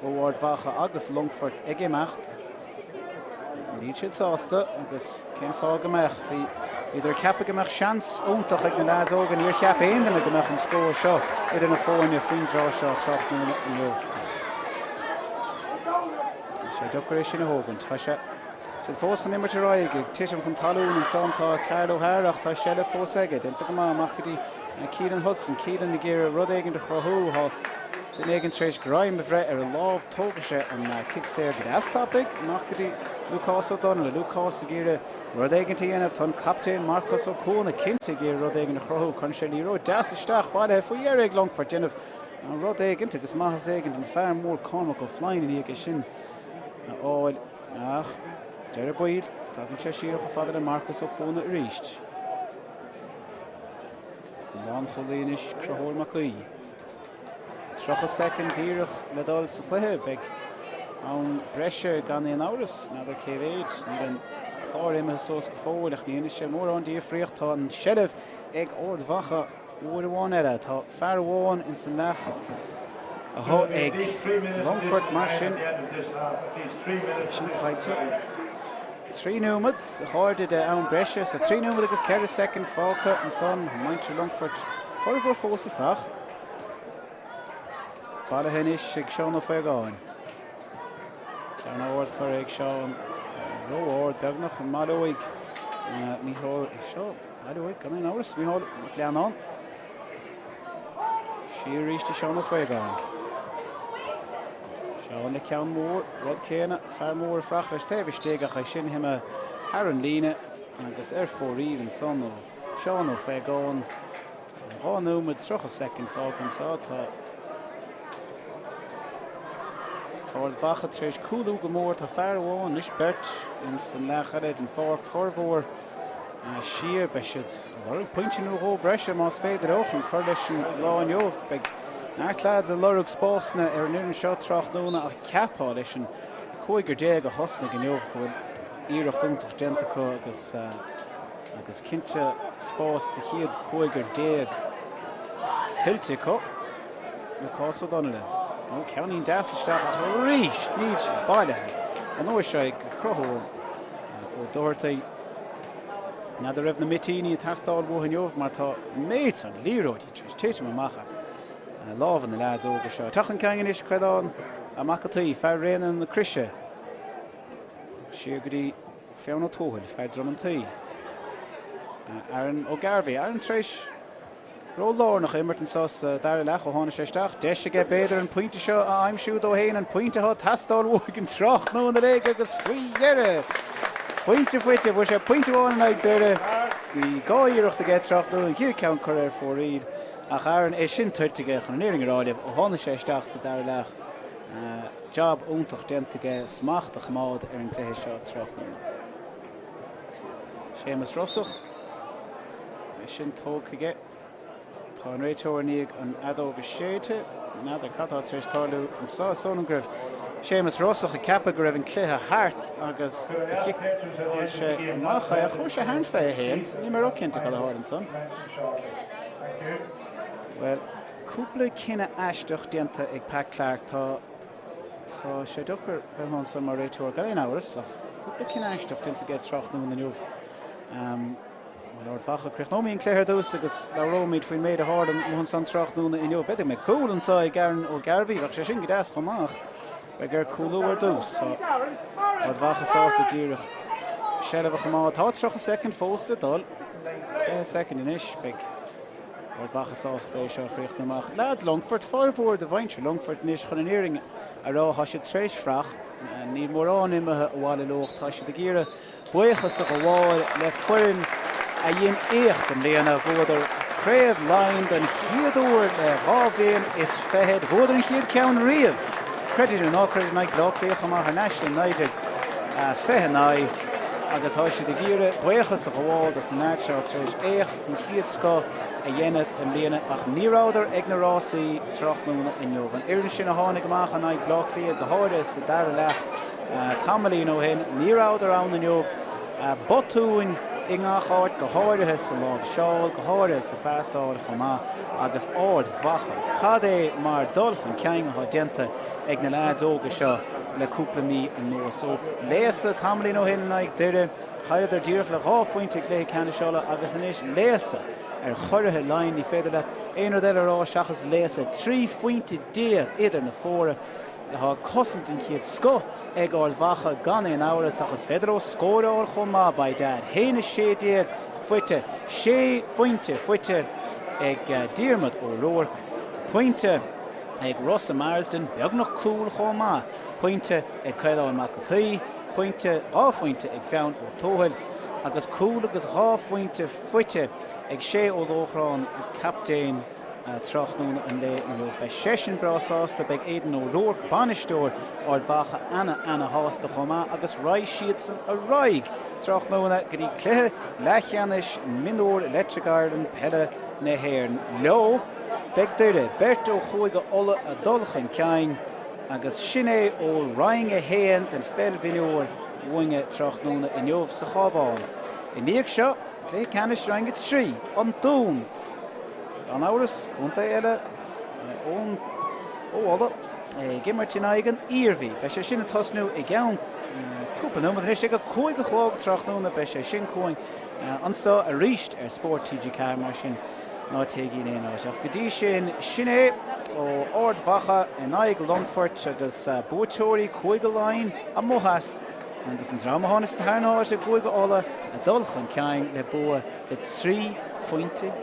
ó Ard Mhacha agus Longfort ag imeacht. Níl siad sásta agus cén fáth go mbeadh? Bhí bhíodar ag ceapadh go mbeadh seans iontach ag na leaids óga. Níor cheap aon duine go mbeadh an scór seo idir na foirne faoin dtráth seo tráthnóna inniu. Tá sé deacair é sin a thógaint. Tá sé siad fós chun imirt ar aghaidh ag titim chun talún ansan tá Karl O'Hara ach tá seilbh fós aige. Déanta go maith amach go dtí Keelan Hudson. Keelan ag iarraidh rud éigin a chruthú. Tá duine éigin tar éis greim a bhreith ar a lámh. Tógfaidh sé an cic saor go deas tapaidh amach go dtí Lúcás O'Donnell. Lúcás ag iarraidh rud éigin a dhéanamh. Tá an captaen Marcos Ó Cuana cinnte ag iarraidh rud éigin a chruthú. Cuireann sé liathróid deas isteach bailithe faoi dheireadh ag Longfort. Déanamh rud éigin agus maitheas éigin an fear mór Cormac Ó Floinn i ndiaidh é sin a fháil. Ach. Deireadh baill, tagann sé siar chomh fada le Marcus Ó Cuana arís. An lánchúlaí anois, Conchúr Mac Aoidh. 30 soicind díreach le dul sa chluiche. Beidh am breise gan aon amhras. N'fheadar cé mhéid. Níl an clár imithe suas go fóill ach ní dhéanfaidh sé mórán difríocht. Tá an tseilbh ag Ard Mhacha uair amháin eile. Tá fear amháin ins an leath atá ag Longfort mar sin. Sin caillte. 3 nóiméad, a chairde, de am breise, so 3 nóiméad agus 4 soicind fágtha ansan. Muintir Longfoirt formhór fós ag fuireach. Bailithe anois ag Seán Ó Faogáin. Ceann ard curtha ag Seán, ró-ard beagnach, an mbaileoidh Mícheál é seo? Baileoidh, gan aon amhras, Mícheál Mac Leannáin. Siar arís do Seán Ó Faogáin. Seán le ceann mór, rud céanna, fear mór ag fuireach leis taobh istigh ach é sin imithe thar an líne agus ar fóraoil ansan ó Seán Ó Faogáin. 2 nóiméad 30 soicind fágtha anseo. Tá Ard Mhacha tar éis cúlú go mór. Tá fear amháin, anois beirt, ins an leath eile den pháirc, formhór siar. Beidh siad ag lorg pointe nó dhó breise más féidir leo chun cur leis an lá inniu. Beidh neart leaids ag lorg spásanna ar an fhoireann seo tráthnóna ach cheapfá leis an 15 a thosnaigh inniu go bhfuil iarracht iontach déanta acu agus Agus cinnte spás sa chéad 15 tuillte acu. Lúcás Ó Donnaile. Ó, ceainnín deas isteach ach arís níl sé bailithe. An uair seo ag Conchúr Ó Dochartaigh. N'fheadar raibh na mitíní ag teastáil uathu inniu mar tá méid san liathróidí tar éis titim amach as lámha na leaids óga seo. Teacht chun cinn anois Caolán Mac an tSaoi, fear Réanna na Croise. Siar go dtí Fionn Ó Tuathail, fear Droim an Tí. Aaron Ó Gairbhí. Aaron tar éis ról lárnach a imirt anseo sa dara leath ó tháinig sé isteach. Deis aige b'fhéidir an pointe seo a aimsiú dó féin, an pointe atá ag teastáil uaidh an tráthnóna uilig agus faoi dheireadh pointe faighte. Fuair sé pointe amháin in aghaidh Doire. Bhí dhá iarracht aige tráthnóna, an chéad ceann curtha ar fóraoil ach Aaron é sin tuillte aige chun an fhírinne a rá libh ó tháinig sé isteach sa dara leath. Jab iontach déanta aige smacht a choimeád ar an gcluiche seo tráthnóna. Séamus Rosach, é sin tógtha aige. Tá an réiteoir i ndiaidh an fheadóg a séideadh. N'fheadar cad tá tar éis tarlú anseo. Is dóigh liom go raibh Séamus Rosach ag ceapadh go raibh an cluiche thart agus do chiceáil sé amach é. Ach chuaigh sé thar an 21, so níl mé ró-chinnte cad a tharla ansan. Bhuel, Cúpla cinneadh aisteach déanta ag Pat Clarke. Tá tá sé deacair bheith ansan mar réiteoir gan aon amhras, ach cúpla cinneadh aisteach déanta aige tráthnóna inniu. Bhuel, Ard Mhacha, críochnóimid an cluiche ar dtús agus labhróimid faoin méid a tharla amuigh ansan tráthnóna inniu. B'fhéidir go mbeidh cúl anseo ag Aaron Ó Gairbhí, bheadh sé sin go deas chomh maith ach beidh air cúlú ar dtús. Tá Ard Mhacha sásta díreach seilbh a choimeád. Tá 30 soicind fós le dul. 20 soicind anois. Beidh Ard Mhacha sásta é seo a chríochnú amach. Leaids Longfoirt, formhór de mhuintir Longfoirt anois chun an fhírinne a rá, tá siad tar éis fuireach. Níl mórán imithe abhaile leo ach tá siad ag iarraidh buíochas a ghabháil le foireann a dhein éacht i mbliana. Bhuadar Craobh Laighean den chéad uair le dhá bhliain is fichead. Bhuadar an chéad ceann riamh, creid é nó ná creid, in aghaidh Bleá Cliath chomh maith thar n-ais i 1929 agus tá siad ag iarraidh buíochas a ghabháil dos na leaids seo tar éis éacht den chéad scoth a dhéanamh i mbliana ach ní rabhadar ag na rásaí tráthnóna inniu. An fhoireann sin a tháinig amach in aghaidh Bleá Cliath, go háirithe sa dara leath tamaillín ó shin, ní rabhadar ann inniu. Botúin i ngach áit, go háirithe sa láimhseáil, go háirithe sa phasáil chomh maith agus Ard Mhacha. Cad é mar dul chun cinn atá déanta ag na leaids óga seo le cúpla mí anuas. Ó léasadh tamaillín ó shin in aghaidh Doire, Chailleadar díreach le dhá phointe i gcluiche ceannais Uladh agus anois léasadh ar churaithe Laighean. Ní féidir leat aon rud eile a rá seachas léasadh. 13 phointe idir na foirne. Tá cosaint den chéad scoth ag Ard Mhacha gan aon amhras ach is féidir leo scóráil chomh maith, by dad. 1-16 faighte, sé phointe faighte ag Diarmuid Ó Ruairc, pointe ag Rossa Marsden, beagnach cúl chomh maith, pointe ag Caolán Mac an tSaoi, pointe, dhá phointe ag Fionn Ó Tuathail agus cúl agus dhá phointe faighte ag Shay Ó Lóchráin, captaen. tráthnóna an lae inniu. Beidh seisean breá sásta, beidh Aidan O'Rourke, bainisteoir Ard Mhacha, ana, ana shásta chomh maith agus raghaidh siadsan ar aghaidh tráthnóna go dtí cluiche leathcheannais mionúr Electric Ireland Peile na hÉireann. Leo, beidh Doire, beirt ó Chúige Uladh ag dul chun cinn agus sin é ó Roinn 1 den pheil mhionúir uainne tráthnóna inniu sa Chabhán. I ndiaidh seo, cluiche ceannais Roinn 3, An Dún. Gan amhras, contae eile ón ó Ulaidh ag imirt in aghaidh an Iarmhí. Beidh sé sin ag tosnú i gceann cúpla nóiméad anois ag a 5 a chlog tráthnóna. Beidh sé sin chugainn anseo arís ar Spórt TG4 mar sin ná téigí in aon áit. Ach go dtí sin, sin é ó Ard Mhacha in aghaidh Longfoirt agus buaiteoirí Cúige Laighean amuigh as agus an dream a tháinig sa tarna háit i gCúige Uladh ag dul chun cinn le bua de 13 phointe.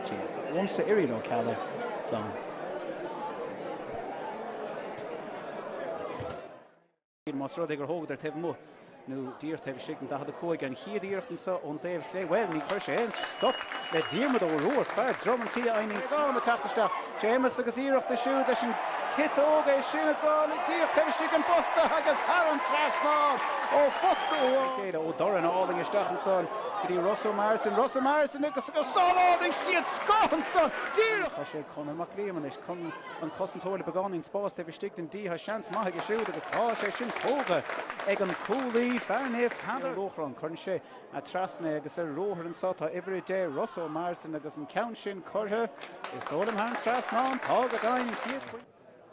Uaimse Irial Ó Ceallaigh, slán. Más rud é gur thógadar taobh amuigh nó díreach taobh istigh den 45, an chéad iarracht anseo ón dtaobh clé, bhuel, ní chuir sé aon stop le Diarmuid Ó Ruairc, fear Droim an Tí a Aighin ag teacht isteach. Séamus agus iarracht siúd leis an ciotóg é sin atá díreach taobh istigh den bposta agus thar an trasnán ó phosta amháin. Chéile ó Doran álainn isteach ansan go dtí Ross Ó Marsden, Ross Ó Marsden agus sábháil den chéad scoth ansan díreach. Tá sé ag Conor Mac Liam anois, an cosantóir le beagáinín spáis taobh istigh den D, tá seans maith aige siúd agus tá sé sin tógtha ag an cúlaí, fear Naomh Peadar. Lóchrán, cuireann sé trasna agus ar ruathar anseo tá uimhir 10, Ross Ó Marsden agus an ceann sin curtha, is dóigh liom, thar an trasnán. Tá go deimhin, an chéad phointe.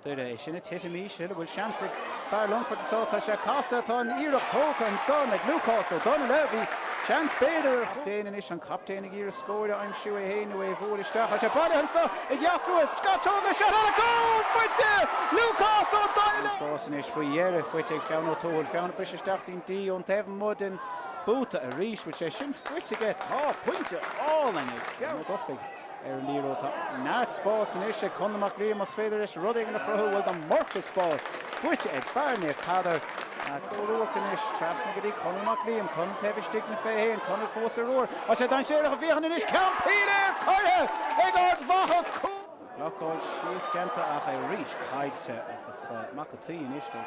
Doire, é sin ag titim íseal, an bhfuil seans ag fear Longfoirt anseo, tá sé ag casadh, tá an iarracht tógtha ansan ag Lúcás Ó Donnaile, bhí seans b'fhéidir ar Captaen anois, an captaen ag iarraidh scóir a aimsiú é féin nó é a bhualadh isteach, tá sé bailithe anseo ag Easua, tógtha, seat eile, cúl faighte! Lúcás Ó Donnaile! Spás anois faoi dheireadh faighte ag Fionn Ó Tuathail, Fionn ag briseadh isteach dtí'n D ón taobh amuigh den bpóta arís. Bhfuil sé sin faighte aige? Tá! Pointe álainn ag Fionn Ó Dufaigh ar an liathróid. Tá neart spáis anois ag Conall Mac Liam. Más féidir leis rud éigin a chruthú, bhuel, tá marcadh spáis faighte ag fear Naomh Peadar. Ó Ruairc anois trasna go dtí Conall Mac Liam. Conall taobh istigh den 21. Conall fós ar ruathar. Tá sé dainséarach a bhíodh anois. Ceann píléir curtha ag Ard Mhacha. Cúl! Blocáil síos déanta ach é arís caillte agus Mac an tSaoi anois le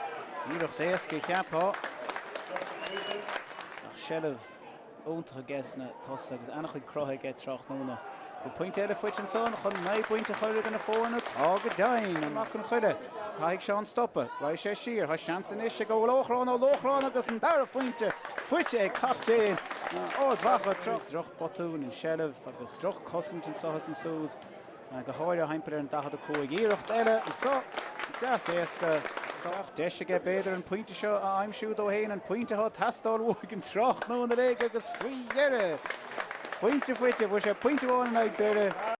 iarracht éasca cheapfá ach seilbh iontach aige sna tosaithe agus an-chuid cruthaithe aige tráthnóna. Bhfuil pointe eile faighte ansan chun 9 bpointe a chur idir na foirne? Tá go deimhin. Mac an Choille, caithfidh Seán stopadh. Raghaidh sé siar. Tá seans anois ag Ó Lóchráin, Ó Lóchráin agus an dara phointe faighte ag captaen Ard Mhacha. Drochbhotún an seilbh agus drochchosaint anseo is ansúd. Go háirithe thimpeall ar an 45. Iarracht eile anseo. Deas éasca. Ach deis aige b'fhéidir an pointe seo a aimsiú dó féin, an pointe atá ag teastáil uaidh an tráthnóna uilig agus faoi dheireadh pointe faighte. Fuair sé pointe amháin in aghaidh Doire.